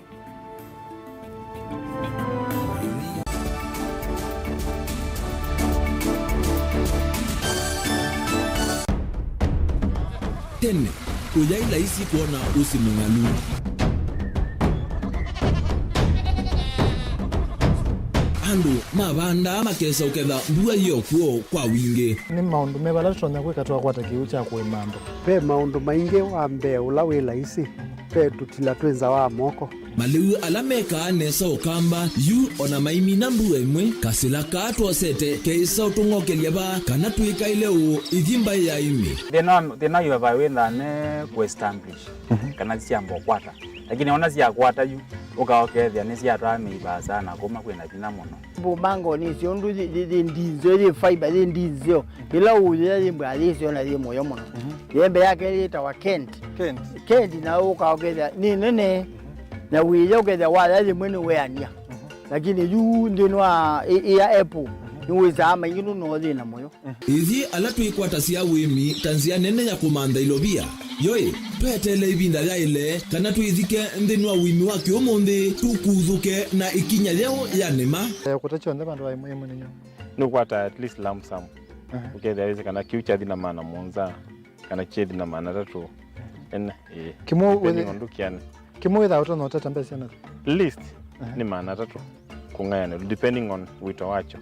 Tene, kũyaĩ laisi kwona ũsĩ mũng'alu. Andũ mavandaa makesa ũketha mbua yĩ o kw'o kwa wingĩ. Nĩ maũndũ meva ala tũtonya kwĩka twakwata kĩw'ũ kya kũĩma andũ? Ve maũndũ maingĩ. Wa mbee ũla wĩ laisi, ve tũtila twĩ nza wa moko. Malĩu ala mekaa nesa Ũkamba yu o na maimina mbua ĩmwe, kasĩla kaa twosete keĩsa ũtũng'okelya vaa kana twĩkaĩle ũũ ithi mbaĩ ya ĩmĩ. Thĩna, thĩna yu vai wĩthaa me kũ establish, mhm, kana syamba ũkwata. Lakini ona syakwata yu, ũka ũkethĩa nĩsyatwaa mĩi vaasa na kuma kwĩna vinya mũno. Mbumbango nĩ syo ũndũ yĩ, yĩ, yĩ ndinzeo, yĩ fiber, yĩ ndinzeo. Ĩla ũyĩa yĩ mbwa yĩ syo na yĩ mũyo mũno. Mhm. Yembe yake yĩtawa Kent. Kent. Kent na ũka ũkethĩa nĩ nene. Mhm. Na wĩya ũkethĩa waya yĩmwe nĩ weania. Mhm. Lakini yu nthĩnĩ wa ĩ-, ĩya apple, mhm, nĩ wĩsaa maingĩ nũno thĩna mũyo. Ithyĩ ala twĩkwatasya ũĩmi ta nzĩa nene ya kũmantha ilovia, yoĩ, tweteele ĩvinda yaĩle kana twĩthike nthĩnĩ wa ũĩmi wa kĩũmũnthĩ, tũkuthũke na ĩkinya yeũ ya nĩma. Eh, kũta kyonthe vandũ va ĩmwe ĩmwe nĩ nyũmba. Nĩũkwata at least lump sum. Aha. Ũkethĩa wĩsĩ kana kĩu kyathi na maana mũonza, kana kyethi na maana atatũ. Ene, ĩĩ. Kĩmwe depending wĩthĩ-, on ndũkĩanĩ. Kĩmwe wĩthaa ũtonya ũtata mbesa na? Least, aha, nĩ maana atatũ kũng'ayanĩlwa, depending on wĩto wakyo.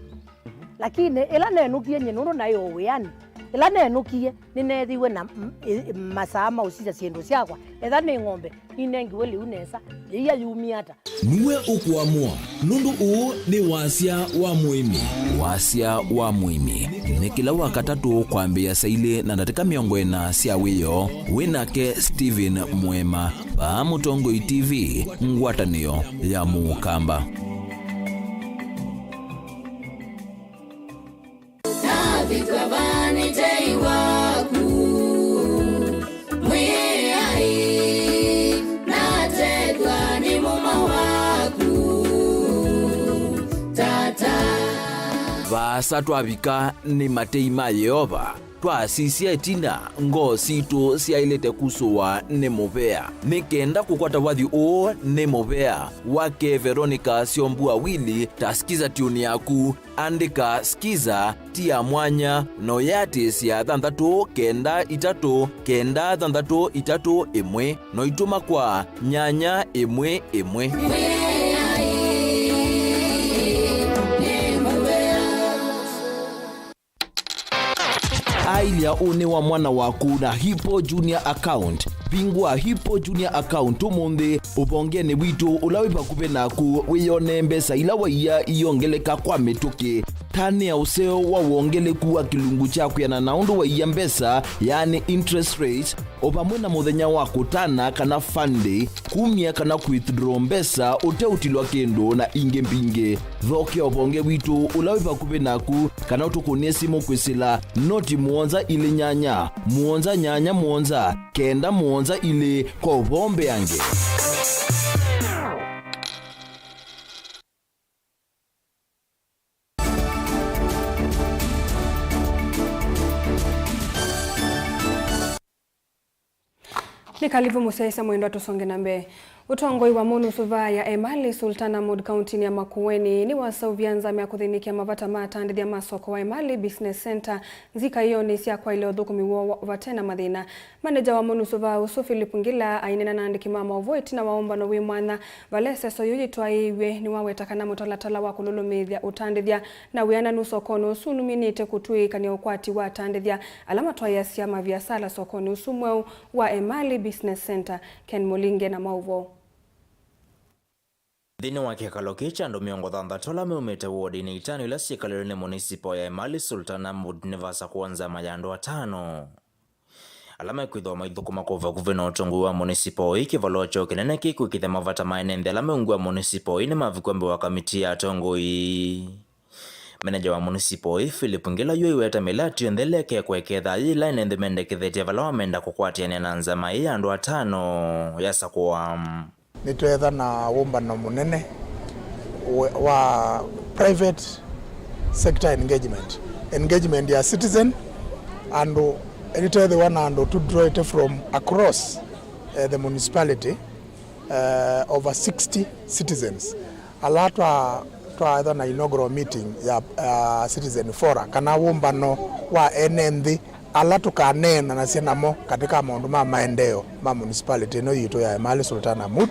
Lakini ĩla nenũkie nyie nũndũ naĩ o wĩanĩ, ĩla nenũkie nĩneethĩiwe na m-, ĩ-, masaa ma ũsisya syĩndũ syakwa. Etha nĩ ng'ombe, ninengiwe lĩu nesa, yĩia yumie ata? Nue ũkũamũa, nũndũ ũũ nĩ wasya wa mũĩmi. Wasya wa mũĩmi nĩ kĩla Wakatatũ kwambĩĩa saa ilĩ na ndatĩka mĩongo ĩna sya wĩoo, wĩ nake Stephen Mwema, vaa Mũtongoi T V, ngwatanĩo ya Mũkamba. Navika vaa nĩ tei waku, Mwĩai, natethw'a nĩ mũmo waku, Tata. Vaasa twavika nĩ matei ma Yeova. Twasisya ĩtina, ngoo sitũ syaĩlĩte kusũwa nĩ mũvea. Nĩ kenda kũkwata wathi ũũ nĩ mũvea, wake Veronica Syombua Willy ta Skiza tune yaku. Andĩka Skiza ti ya mwanya, no yatĩsya thanthatũ kenda itatũ kenda thanthatũ itatũ ĩmwe, no itũma kwa nyanya ĩmwe ĩmwe. Ailya ũnĩ wa mwana waku na Hippo Junior Account. Vingũa Hippo Junior Account ũmũnthĩ ũvongenĩ witũ ũla wĩ vakuvĩ naku, wĩyonee mbesa ila waiya iyongeleka kwa mĩtũkĩ. Tanĩa ũseo wa wongeleku wa kĩlungu kya kwĩanana na ũndũ waiya mbesa, yaani interest rates, o vamwe na mũthenya wa kũtana kana fund day, kumya kana withdraw mbesa ũteũtilwa kĩndũ, na ingĩ mbingĩ. Thokea ũvonge witũ ũla wĩ vakuvĩ naku, kana ũtũkũnĩe simũ kwĩsĩla noti mũonza ilĩ nyanya, mũonza nyanya mũonza, kenda mũonza ilĩ kwa ũvoo mbeange. Nĩ kalivu mũsyaĩĩsya mwendwa, tũsonge na mbee. Ũtongoi wa MONUS ũvaa ya Emali Sultan Ahmud kauntinĩ ya Makueni nĩwaseũvya nzama ya kũthĩnĩkĩa mavata ma atandĩthya ma soko wa Emali Business Center nzikaĩonĩ sya kwaĩlya ũthũkũmi woo vate na mathĩna. Maneja wa MONUS ũvaa ũsu, Philip Ngila, aineena na andĩki ma maũvoo ĩtina wa ũmbano wĩ mwanya vala ĩseso yĩu yĩtwaĩĩw'e, nĩwaweta kana mũtalatala wa kũlũlũmĩĩthya ũtandĩthya na wĩananu sokonĩ ũsu numinĩte kũtw'ĩĩkany'a ũkwati wa atandĩthya ala matwaĩĩasya maviasala sokonĩ ũsu mweũ wa Emali Business Center. Ken Mũlinge na maũvoo. Nthĩnĩ wa kĩkalo kĩĩ kya andũ mĩongo thanthatũ ala meumĩte wodinĩ itano ila syĩkalĩlwe nĩ munisipal ya Emali Sultan Ahmud, nĩvasakũwa nzama ya andũ atano ala mekwĩthĩwa maithũkũma kwa vakuvĩ na ũtongoi wa munisipal ĩĩ. Kĩvalũa kyoo kĩnene kĩkwĩkĩthya mavata ma ene nthĩ ala me ungu wa munisipal ĩĩ nĩmavikwa mbee wa kamiti ya atongoi. Meneja wa munisipal ĩĩ, Philip Ngila, yu aiweta mĩlatĩ yonthe ĩla ĩkekwa ĩkethaa yĩ ĩla ene nthĩ mendekethetye vala wamenda kũkwatĩanĩa na nzama ĩĩ ya andũ atano yasakũwa. Nĩtweetha na wũmbano mũnene wa, wa private sector engagement, engagement ya citizen, andũ, nĩtweethĩwa na andũ tũdrawĩte from across, eh, the municipality, eh, over sixty citizens ala twa, twaetha na inaugural meeting ya, ya citizen fora, kana wũmbano wa ene nthĩ ala tũkaneenanasya namo katika maũndũ ma maendeeo ma municipality ĩno yitũ ya Emali Sultan Ahmud.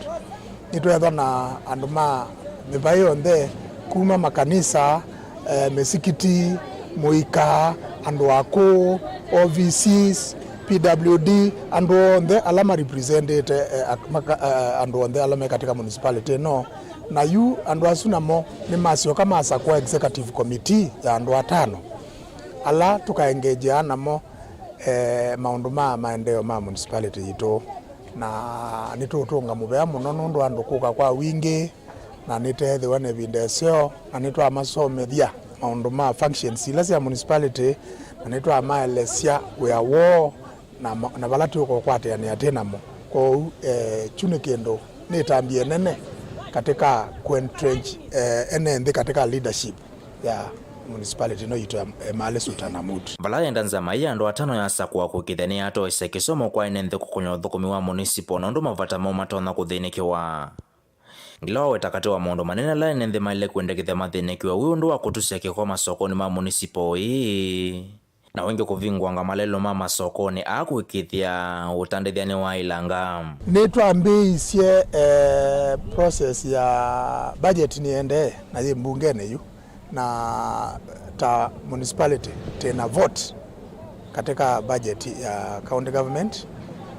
Nĩtweethwa na andũ ma mĩvaĩ yonthe, kuma makanisa, eh, mĩsikiti, mũika, andũ akũũ, offices, P W D, andũ onthe ala marepresentĩte, eh, ak-, maka-, eh, andũ onthe ala me katika municipality ĩno. Na yu andũ asu namo nĩmasyoka masakũa executive committee ya andũ atano ala tũkaengengyeaa namo, eh, maũndũ ma maendeeo ma municipality yitũ. Na nĩtũũtũnga mũvea mũno nũndũ andũ kũka kwa wingĩ, na nĩteethĩwa na ĩvinda ĩseo, na nĩtwamasomethya maũndũ ma functions ila sya municipality, na nĩtwamaelesya wĩa woo na ma-, na vala tũkũkwatĩanĩa twĩ namo. Kwoou, eh, kyu nĩ kĩndũ, nĩ ĩtambya ĩnene katika kũentrench, eh, ene nthĩ katika leadership ya municipality ĩno yitũ ya Emali Sultan Ahmud. Vala yenda nzama ĩĩ ya andũ atano yasakũa kũĩkĩĩthya nĩyatoesya kĩsomo kwa ene nthĩ kũkũnya ũthũkũmi wa municipal nũndũ mavata moo matonya kũthĩnĩkĩwa. Ngila waweta katĩ wa maũndũ manene ala ene nthĩ maĩle kwendekethya mathĩnĩkĩwe wĩ ũndũ wa kũtusya kĩko masokonĩ ma municipal ĩĩ. Na wĩngĩ kũvingũanga malelũ ma masokonĩ aa kũĩkĩĩthya ũtandĩthya nĩwaĩlanga. Nĩtwambĩĩisye, eh, process ya budget nĩendee na yĩ mbungenĩ yu, na ta municipality twĩna vote katika budget ya county government,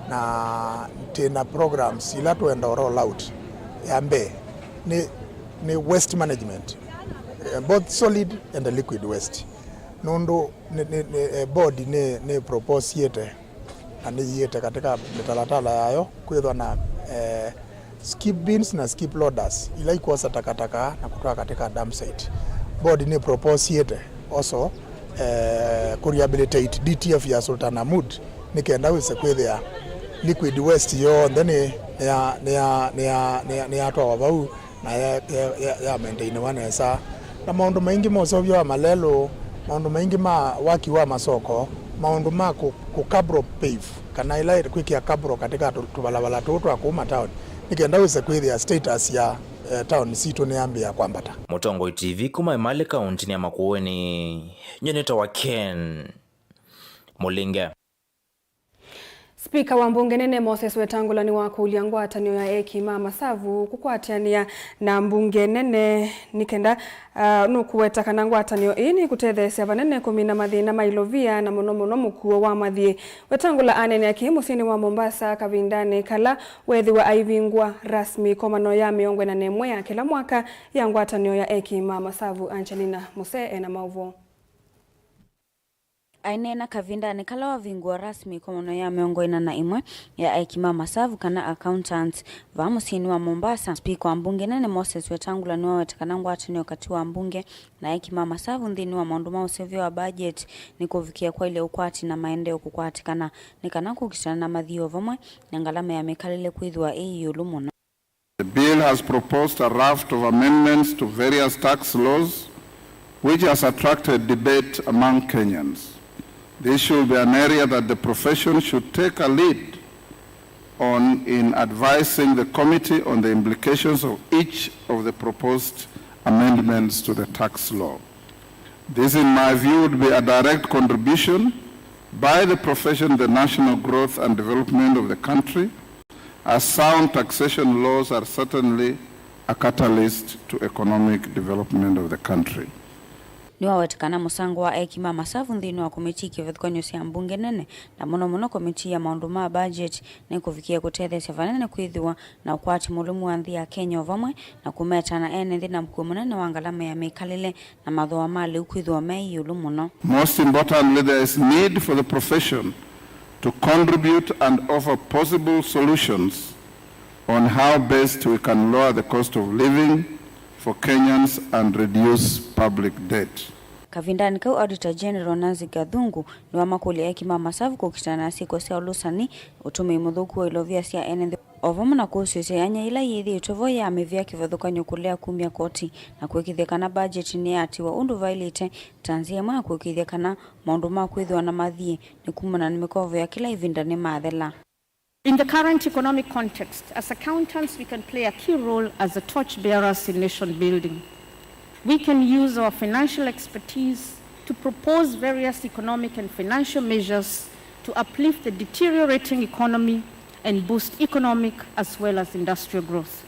na twĩna programs ila twenda roll out. Ya mbee nĩ, nĩ waste management, eh, both solid and liquid waste, nũndũ nĩ, nĩ, nĩ, eh, board nĩ, nĩ proposiĩte na nĩyiĩte katika mĩtalatala yayo kwĩthwa na, eh, skip bins na skip loaders ila ikwosa takataka na kũtwaa katika dump site. Board nĩ proposiĩte also, eh, kũ rehabilitate D T F ya Sultan Ahmud nĩ kenda wĩse kwĩthĩa liquid waste yonthe nĩ, nĩ ya, nĩ ya, nĩ ya, nĩ ya, nĩ yatwawa vau na ya, ya, ya, ya maintainiwa nesa. Na maũndũ maingĩ ma ũseũvyo wa malelũ, maũndũ maingĩ ma waki wa masoko, Maũndũ ma kũ, kũ cabro pave, kana ĩla kwĩkĩa cabro katika tũ, tũvalava tũũ twa kũu mataoni, nĩ kenda wĩse kwĩthĩa status ya, eh, taoni sitũ nĩyambĩĩa kwambata. Mũtongoi T V kuma Emali kaũntĩnĩ ya Makueni, nyie nĩtawa Ken Mũlinge. Spika wa mbunge nene Moses Wetangula nĩwakũlya ngwatanĩo ya eki ma masavu kũkwatĩanĩa na mbunge nene nĩ kenda, ah, nũkũweta kana ngwatanĩo ĩĩ nĩkũtetheesya vanene kũmina mathĩna ma ilovia na mũno mũno mũkuo wa mathiĩ. Wetangula aneenea kĩĩ mũsyĩnĩ wa Mombasa kavindanĩ kala weethĩwa aivingũa rasmi ĩkomano ya mĩongo ĩna na ĩmwe ya kĩla mwaka ya ngwatanĩo ya eki ma masavu. Angelina Musee ena maũvoo. Aineena kavindanĩ kala wavingũa rasmi ĩkomano ya mĩongo ĩna na ĩmwe ya eki ma masavu kana accountants vaa mũsyĩnĩ wa Mombasa, spika wa mbunge nene Moses Wetangula nĩwaweta kana ngwatanĩo katĩ wa mbunge na eki ma masavu nthĩnĩ wa maũndũ ma ũseũvyo wa budget nĩ kũvikĩa kwaĩlya ũkwati na maendeeo kũkwatĩkana nĩ kana kũkitana na mathiĩ o vamwe na ngalama ya mĩkalĩle kwĩthĩwa ĩ ĩũlũ mũno. The bill has proposed a raft of amendments to various tax laws, which has attracted debate among Kenyans. This should be an area that the profession should take a lead on in advising the committee on the implications of each of the proposed amendments to the tax law. This, in my view, would be a direct contribution by the profession to the national growth and development of the country, as sound taxation laws are certainly a catalyst to economic development of the country. Nĩwaweta kana mũsango wa eki ma masavu nthĩnĩ wa komitii kĩvathũkany'o sya mbunge nene, na mũno mũno komitii ya maũndũ ma budget, nĩ kũvikĩa kũtetheesya vanene kwĩthĩwa na ũkwati mũlũmu wa nthĩ ya Kenya o vamwe na kũmeta na ene nthĩ na mũkuo mũnene wa ngalama ya mĩkalĩle na mathooa ma lĩu kwĩthĩwa me ĩũlũ mũno. Most importantly, there is need for the profession to contribute and offer possible solutions on how best we can lower the cost of living for Kenyans and reduce public debt. Kavindanĩ kau, Auditor General Nancy Gathungu nĩwamakũlya eki ma masavu kũkitana na syĩko sya ũlũsani, ũtũmĩi mũthũku wa ilovia sya ene nthĩ, o vamwe na kũsũĩsya yanya yĩla yĩthĩĩtwe vo ya mĩvĩa kĩvathũkany'o kũlea kumya koti, na kũĩkĩĩthya kana budget nĩyatiwa ũndũ vaĩlĩte ta nzĩa ĩmwe ya kũĩkĩĩthya kana maũndũ ma kwĩthĩwa na mathiĩ nĩ kumana na mĩkovo ya kĩla ĩvinda nĩmathela. In the current economic context, as accountants, we can play a key role as the torch bearers in nation building. We can use our financial expertise to propose various economic and financial measures to uplift the deteriorating economy and boost economic as well as industrial growth.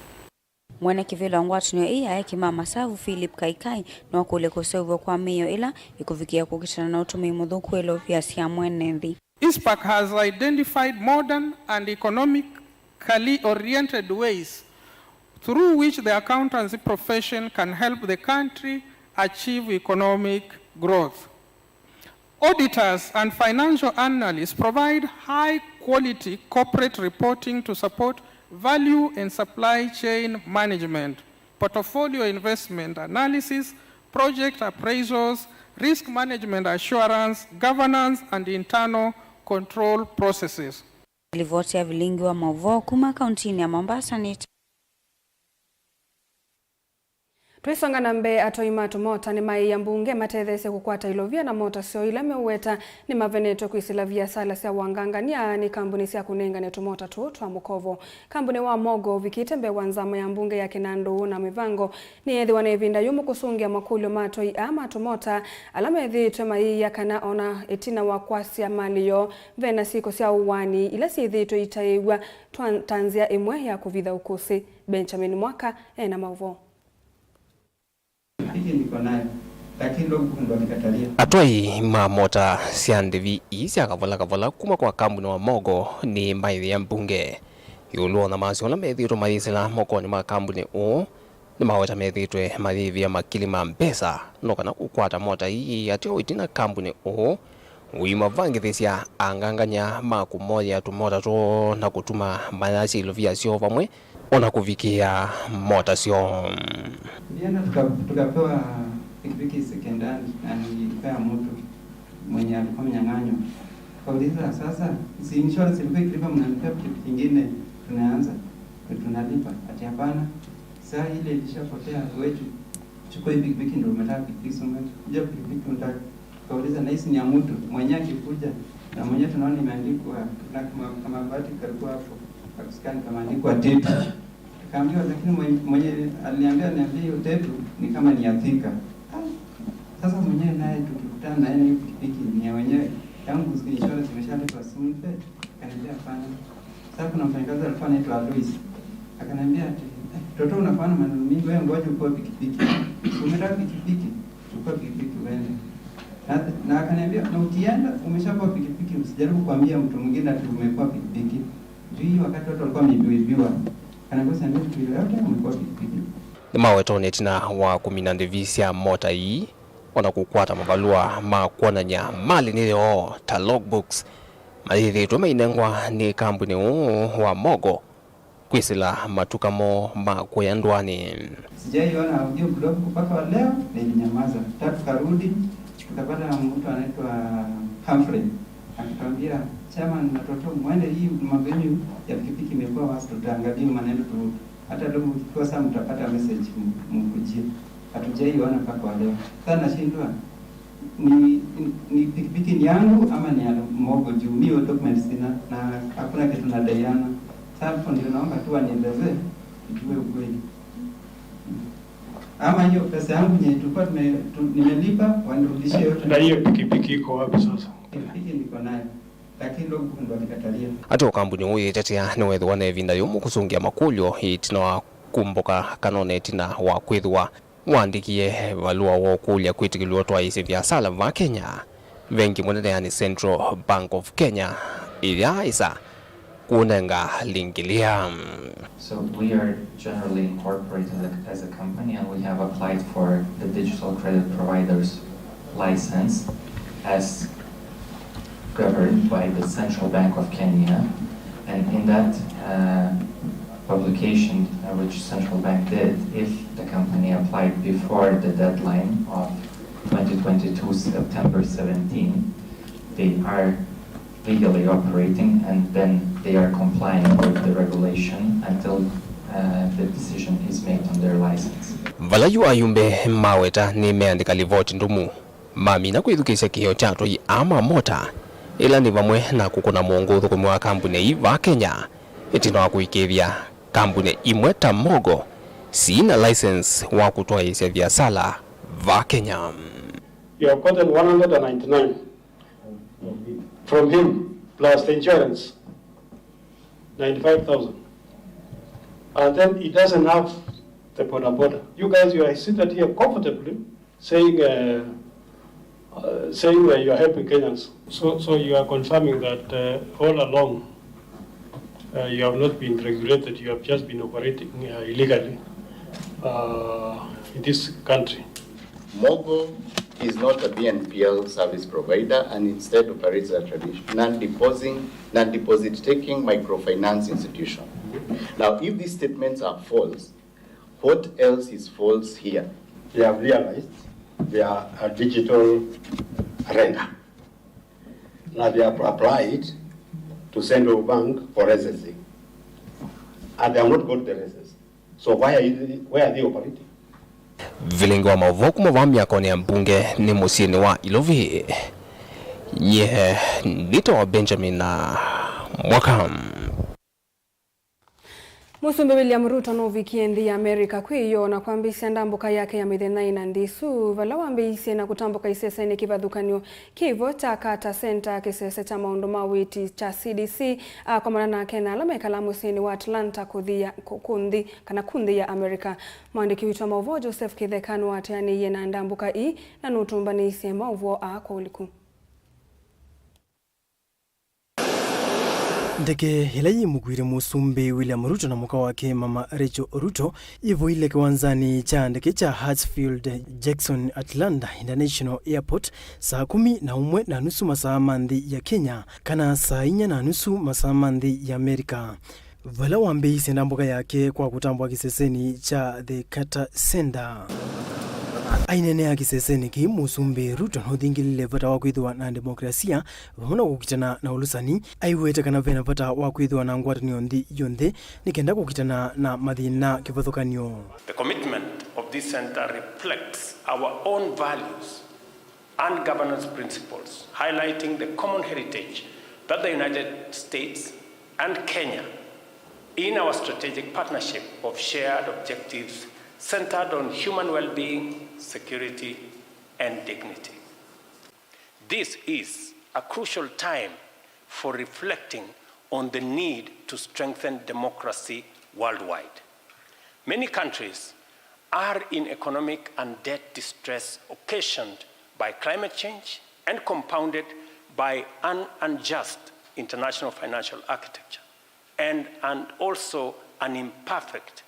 Mwene kĩvĩla wa ngwatanĩo ĩĩ ya eki ma masavu, Philip Kaikai, nĩwakũlya kũseũvw'a kwa mĩio ĩla ĩkũvikĩa kũkitana na ũtũmĩi mũthũku wa ilovia sya mwene nthĩ. ISPAC has identified modern and economically oriented ways through which the accountancy profession can help the country achieve economic growth. Auditors and financial analysts provide high-quality corporate reporting to support value and supply chain management, portfolio investment analysis, project appraisals, risk management assurance, governance, and internal control processes. Livoti ya vilingi wa maũvoo kuma kauntinĩ ya Mombasa nĩ ta. Tũisonga na mbee, atwai ma tũmota nĩmaĩĩa mbunge matetheesye kũkwata ilovia na mota syoo ila meũweta nĩmavenetwe kwĩsĩla viasala sya wangangany'a nĩ kambuni sya kũnengane tũmota tũũ twa mũkovo. Kambuni wa Mogo ũvikĩte mbee wa nzama ya mbunge ya kĩnandũ na mĩvango nĩyeethĩwa na ĩvinda yũmũ kũsũngĩa makũlyo ma atwai aa ma tũmota ala methĩĩtwe mayĩia kana ona ĩtina wa kwasya malĩ yoo, ve na syĩko sya ũwaani ila syĩthĩĩtwe itaĩw'a twa, ta nzĩa ĩmwe ya kũvitha ũkũsĩ. Benjamin Mwaka e na maũvoo. Atwai ma mota sya ndĩvi ii sya kavola kavola kuma kwa kambuni wa Mogo nĩmaĩvĩa mbunge ĩũlũ wa ũnyamasyo ũla methĩĩtwe mayĩsĩla mokonĩ ma kambuni ũũ. Nĩmaweta methĩĩtwe mayĩvĩa makili ma mbesa no kana kũkwata mota ii ateo ĩtina kambuni ũũ ũimavangĩthĩsya angangany'a ma kũmoya tũmota twoo na kũtuma mayasya ilovia syoo vamwe, o na kũvikĩa mota syoo. Tulienda tuka-, tukapewa pikipiki second hand na ilikuwa ya mtu mwenye alikuwa mnyang'anywa. Tukauliza, "Sasa, si insurance ilikuwa ikilipa, mnanipea pikipiki ingine, tunaanza, tunalipa?" Ati, "Hapana, saa ile ilishapotea, wewe chu-, chukua hii pikipiki ndio umetaka pikipiki, so much. Kuja pikipiki unataka." Kauliza, nahisi ni ya mtu mwenye akikuja na mwenye tunaona imeandikwa na kama, kama bahati kalikuwa hapo, kakusikani kameandikwa Tetu. Akaambiwa, lakini mwenye, mwenye aliniambia niambie hiyo Tetu ni kama ni ya Thika. Ah, sasa mwenyewe naye tukikutana na yeye pikipiki ni ya wenyewe, yangu insurance imeshalipwa, simpe. Akaniambia, hapana. Sasa kuna mfanyakazi alikuwa anaitwa Alois. Akaniambia ati, "Eh, toto, unafanya maneno mingi, wewe ngoja uchukue pikipiki. Si umetaka pikipiki? Chukua pikipiki uende." Na, na akaniambia, "Na ukienda, umeshakuwa pikipiki, usijaribu kuambia mtu mwingine ati umekuwa pikipiki." Juu hii wakati watu walikuwa wameibiwa. Akaniambia, "Usiambie mtu yoyote umekuwa pikipiki." Nĩmawetwa nĩ ĩtina wa kũmina ndĩvi sya mota ii, o na kũkwata mavalũa ma kwonany'a malĩ nĩ yoo, ta logbooks, mayĩthĩĩtwe mainengwa nĩ kambunĩ ũũ wa Mogo kwĩsĩla matuka moo ma kũya ndũanĩ. Sijaiona audioblog mpaka wa leo, na ilinyamaza. Hata tukarudi, tukapata mtu anaitwa Humphrey. Akatuambia, "Chairman na Toto, mwende, hii mambo yenu ya pikipiki imekuwa worse, tutaangalia maneno tu. Hata leo mkiwa saa mtapata message, m-, mkujie." Hatujaiona mpaka wa leo. Sasa nashindwa, ni, ni, ni pikipiki ni yangu ama ni ya Mogo juu mi hiyo documents sina na hakuna kitu nadaiana. Sasa hapo ndio naomba tu wanielezee, nijue ukweli. Ama hiyo pesa yangu yenye tulikuwa tume-, tu-, nimelipa, wanirudishie yote. Na hiyo pikipiki iko wapi sasa? Pikipiki niko nayo, lakini logbook ndo alikatalia. Atĩ o kambuni ũũ yĩtetea nĩwethĩwa na ĩvinda yũmũ kũsũngĩa makũlyo ĩtina wa kumbũka kana o na ĩtina wa kwĩthĩwa waandĩkie valũa wa ũkũlya kwĩtĩkĩlw'a ũtwaĩĩsya viasala va Kenya, vengi mũnene, yani Central Bank of Kenya, ĩyaaĩsa kũnenga lingĩlĩa. So we are generally incorporated as a, as a company, and we have applied for the digital credit providers license as governed by the Central Bank of Kenya. And in that, uh, publication, uh, which Central Bank did, if the company applied before the deadline of twenty twenty-two September seventeen, they are legally operating, and then they are complying with the regulation until, uh, the decision is made on their license. Vala yu ayumbe maweta nĩmeandĩka livoti ndũmu, mamina kwĩthukĩĩsya kĩheo kya atwai aa ma mota, ĩla nĩ vamwe na kũkũna mũongo ũthũkũmi wa kambuni ii va Kenya, ĩtina wa kũĩkĩĩthya kambuni imwe ta Mogo sina license wa kũtwaĩĩsya viasala va Kenya. You have gotten one hundred ninety-nine from him, plus the insurance, ninety-five thousand. And then he doesn't have the boda boda. You guys, you are seated here comfortably, saying, uh, uh, saying that you are helping Kenyans. So, so you are confirming that, uh, all along, uh, you have not been regulated, you have just been operating, uh, illegally, uh, in this country. Mogo is not a B N P L service provider and instead operates a traditional non-depositing, non-deposit-taking microfinance institution. Now, if these statements are false, what else is false here? They have realized they are a digital lender. Now they have applied to Central Bank for license. And they have not got the license. So why are you, where are they operating? Vilingi wa maũvoo kuma vaa myakonĩ ya mbunge nĩ mũsyĩnĩ wa Ilovi. Nyie nĩtawa Benjamin Mwaka. Mũsumbĩ William Ruto nũvikie nthĩ ya America kwĩ ĩyoo na kwambĩĩsya ndambũka yake ya mĩthenya ĩna nthĩ ĩsu, vala wambĩĩisye na kũtambũka isesenĩ kĩvathũkany'o kĩ vo kya Carter Center, kĩsese kya maũndũ ma ũiiti kya C D C, akomana na Akenya ala mekalaa mũsyĩnĩ wa Atlanta kũthi ya, kũ-, kũnthĩ, kana kũnthĩ ya America. Mwandĩki witũ wa maũvoo Joseph Kĩtheka nĩwateanĩie na ndambũka ii na nũtũmbanĩisye maũvoo aa kwa ũliku. Ndeke ĩla yĩmũkuĩte Mũsumbĩ William Ruto na mũka wake Mama Rachel Ruto yĩvoile kĩwanzanĩ kya ndeke kya Hartsfield Jackson Atlanta International Airport saa kũmi na ũmwe na nusu masaa ma nthĩ ya Kenya, kana saa inya na nusu masaa ma nthĩ ya America, vala wambĩĩisye ndambũka yake kwa kũtambũka kĩsesenĩ kya The Carter Center. Aineenea kĩsesenĩ kĩĩ, Mũsumbĩ Ruto nũthingĩlĩle vata wa kwĩthĩwa na demokrasia vamwe na kũkitana na ũlũsani, aiwete kana vena vata wa kwĩthĩwa na ngwatanĩo nthĩ yonthe nĩ kenda kũkitana na mathĩna kĩvathũkany'o. The commitment of this center reflects our own values and governance principles, highlighting the common heritage that the United States and Kenya in our strategic partnership of shared objectives centered on human well-being, security, and dignity. This is a crucial time for reflecting on the need to strengthen democracy worldwide. Many countries are in economic and debt distress occasioned by climate change and compounded by an unjust international financial architecture and, and also an imperfect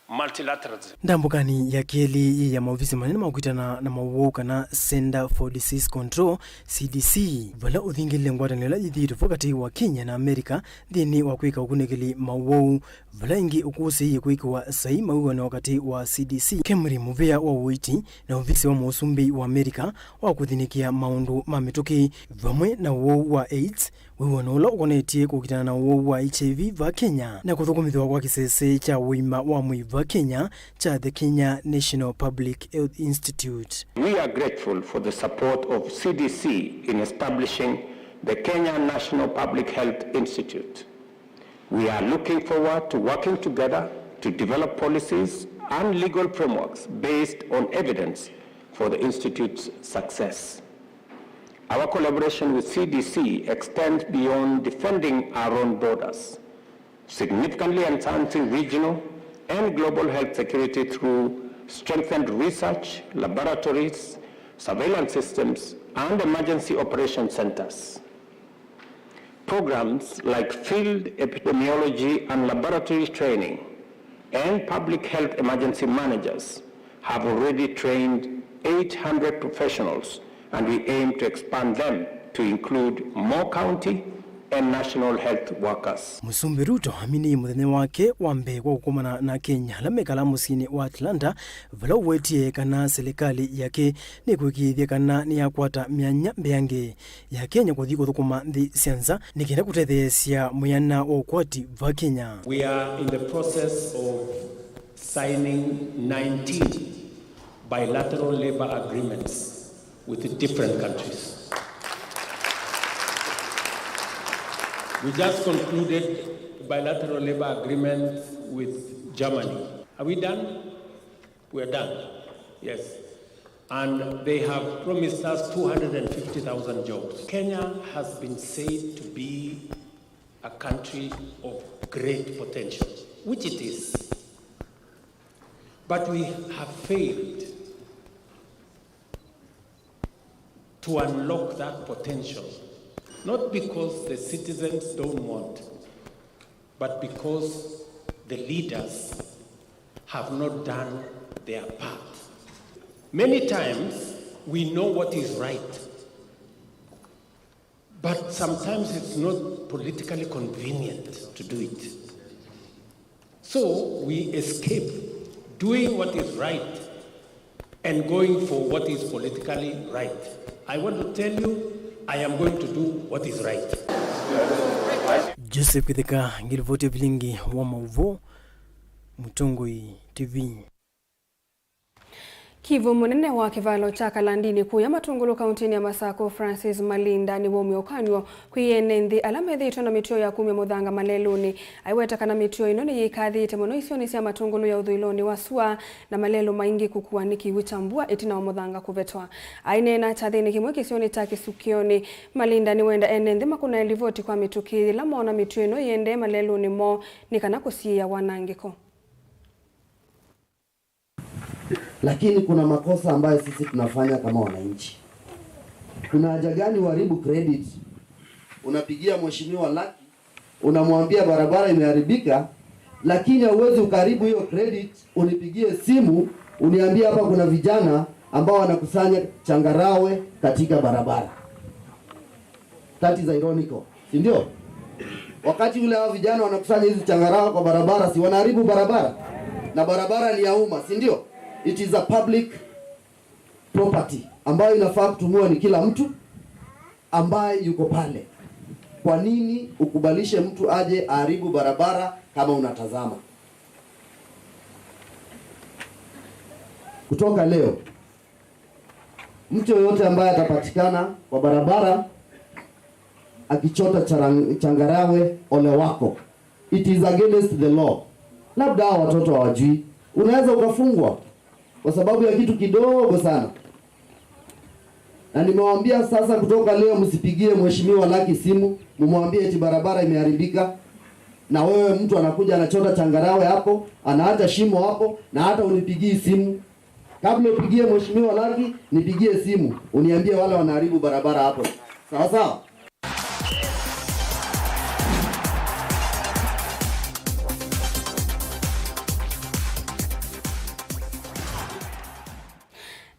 multilateralism. Ndambũkanĩ ya kelĩ yĩ ya maovisi manene ma kwitana na mawau kana Center for Disease Control, C D C, vala ũthingĩlile ngwatanĩo ĩla yĩthĩĩtwe vo katĩ wa Kenya na Amerika nthĩnĩ wa kwĩka ũkunĩkĩli mawau, vala ĩngĩ ũkũsĩĩie kwĩkĩwa saii mawĩw'ano katĩ wa C D C, KEMRI, mũvĩa wa ũiiti, na ovisi wa mũsumbĩ wa Amerika wa kũthĩnĩkĩa maũndũ ma mĩtũkĩ, vamwe na ũwau wa AIDS, wĩw'ano ũla ũkonetye kũkitana na ũwau wa H I V va Kenya, na kũthũkũmĩthw'a kwa kĩsese kya ũima wa mwĩĩ va Kenya kya the Kenya National Public Health Institute. We are grateful for the support of C D C in establishing the Kenya National Public Health Institute. We are looking forward to working together to develop policies and legal frameworks based on evidence for the Institute's success. Our collaboration with C D C extends beyond defending our own borders, significantly enhancing regional and global health security through strengthened research, laboratories, surveillance systems, and emergency operation centers. Programs like field epidemiology and laboratory training and public health emergency managers have already trained eight hundred professionals, and we aim to expand them to include more county and national health workers. Mũsumbĩ Ruto aminĩie mũthenya wake wa mbee kwa kũkomana na Akenya ala mekalaa mũsyĩnĩ wa Atlanta, vala ũwetie kana silikalĩ yake nĩkwĩkĩĩthya kana nĩyakwata myanya mbeange ya Kenya kũthi kũthũkũma nthĩ sya nza nĩ kenda kũtetheesya mwĩana wa ũkwati va Kenya. We are in the process of signing nineteen bilateral labor agreements with different countries. We just concluded bilateral labor agreements with Germany. Are we done? We are done. Yes. And they have promised us two hundred fifty thousand jobs. Kenya has been said to be a country of great potential, which it is. But we have failed to unlock that potential, not because the citizens don't want, but because the leaders have not done their part. Many times we know what is right, but sometimes it's not politically convenient to do it. So we escape doing what is right and going for what is politically right. I want to tell you, I am going to do what is right. Joseph Kitheka, ngilivoti vilingi wa maũvoo, Mũtongoi T V. Kivu, mũnene wa kĩvalo kya Kalandini kũya Matungulu kauntinĩ ya Masakũ, Francis Malinda, nĩwaumya ũkany'o kwĩ ene nthĩ ala methĩĩtwe na mĩtuo ya kumya mũthanga malelũnĩ. Aiweta kana mĩtuo ĩno nĩyĩkathĩĩte mũno isionĩ sya Matungulu ya ũthũĩlonĩ wa sua na malelũ maingĩ kũkuwa nĩ kĩw'ũ kya mbua ĩtina wa mũthanga kũvetwa. Aineena kyathĩnĩ kĩmwe kĩsionĩ kya Kĩsukĩonĩ, Malinda nĩwenda ene nthĩ makũnae livoti kwa mĩtũkĩ yĩla moona mĩtuo ĩno ĩendee malelũnĩ moo nĩ kana kũsiĩĩa wanangĩko. Lakini kuna makosa ambayo sisi tunafanya kama wananchi. Kuna haja gani uharibu credit? Unapigia mheshimiwa Lucky, unamwambia barabara imeharibika, lakini hauwezi ukaharibu hiyo credit, unipigie simu, uniambie hapa kuna vijana ambao wanakusanya changarawe katika barabara. That is ironical, si ndio? Wakati ule hao vijana wanakusanya hizi changarawe kwa barabara, si wanaharibu barabara? Na barabara ni ya umma, si ndio? It is a public property ambayo inafaa kutumiwa ni kila mtu ambaye yuko pale. Kwa nini ukubalishe mtu aje aharibu barabara kama unatazama? Kutoka leo, Mtu yoyote ambaye atapatikana kwa barabara akichota charang-, changarawe, ole wako. It is against the law. Labda hawa watoto hawajui. Unaweza ukafungwa kwa sababu ya kitu kidogo sana. Na nimewaambia sasa, kutoka leo msipigie Mheshimiwa Lucky simu, mumwambie eti barabara imeharibika. Na wewe mtu anakuja anachota changarawe hapo, anaacha shimo hapo, na hata unipigii simu. Kabla upigie Mheshimiwa Lucky, nipigie simu, uniambie wale wanaharibu barabara hapo. Sawa sawa?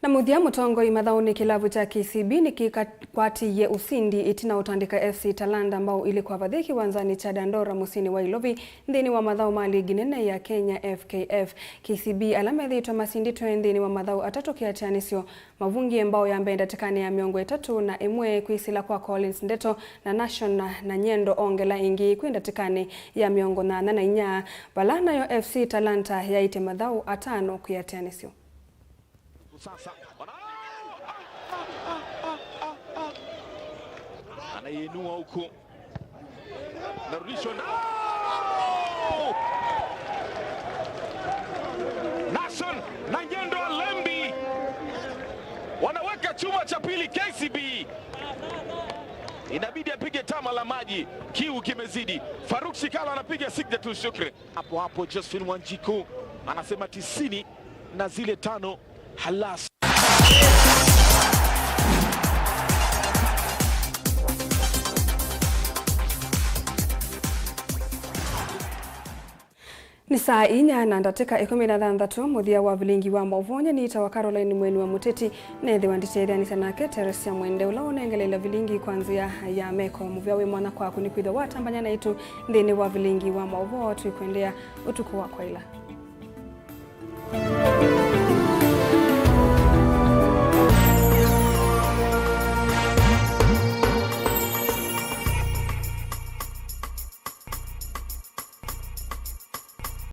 Na mũthya, mũtongoi mathaũnĩ kĩlavu kya K C B nĩkĩkwatĩie ũsindi ĩtina wa ũtandĩka F C Talanta mbao ilĩ kwa vathĩ kĩwanzanĩ kya Dandora mũsyĩnĩ wa Ilovi nthĩnĩ wa mathaũ ma ligi nene ya Kenya F K F. K C B ala methĩĩtwe masindĩtwe nthĩnĩ wa mathaũ atatũ kĩatĩanĩsyo mavungie mbao ya mbee ndatĩkanĩ ya mĩongo ĩtatũ na ĩmwe kwĩsĩla kwa Collins Ndeto na Nashon Nanyendo ongela ĩngĩ kwĩ ndatĩkanĩ ya mĩongo nyanya na inya, vala nayo F C Talanta yaĩte mathaũ atano kwĩatĩanĩsyo. Sasa wana-, anaiinua huku. Narudishwa na Nashon Nanyendo Alembi. Wanaweka chuma cha pili K C B. Inabidi apige tama la maji, kiu kimezidi. Faruk Shikala anapiga Signatul Shukri. Hapo hapo Josephine Wanjiku anasema tisini na zile tano, halas. Nĩ saa inya na ndatĩka ĩkũmi na thanthatũ, mũthya wa vilingi wa maũvoo. Nyie nĩtawa Caroline Mweni wa Mũteti, nethĩwa nditetheanĩsya nake Teresia Mwende, ũla ũnengeleile vilingi kwa nzĩa ya meko. Mũvea wĩ mwanya kwaku nĩkwĩthĩwa watambany'a naitũ nthĩnĩ wa vilingi wa maũvoo. Twĩkwendea ũtukũ wa kwaĩla.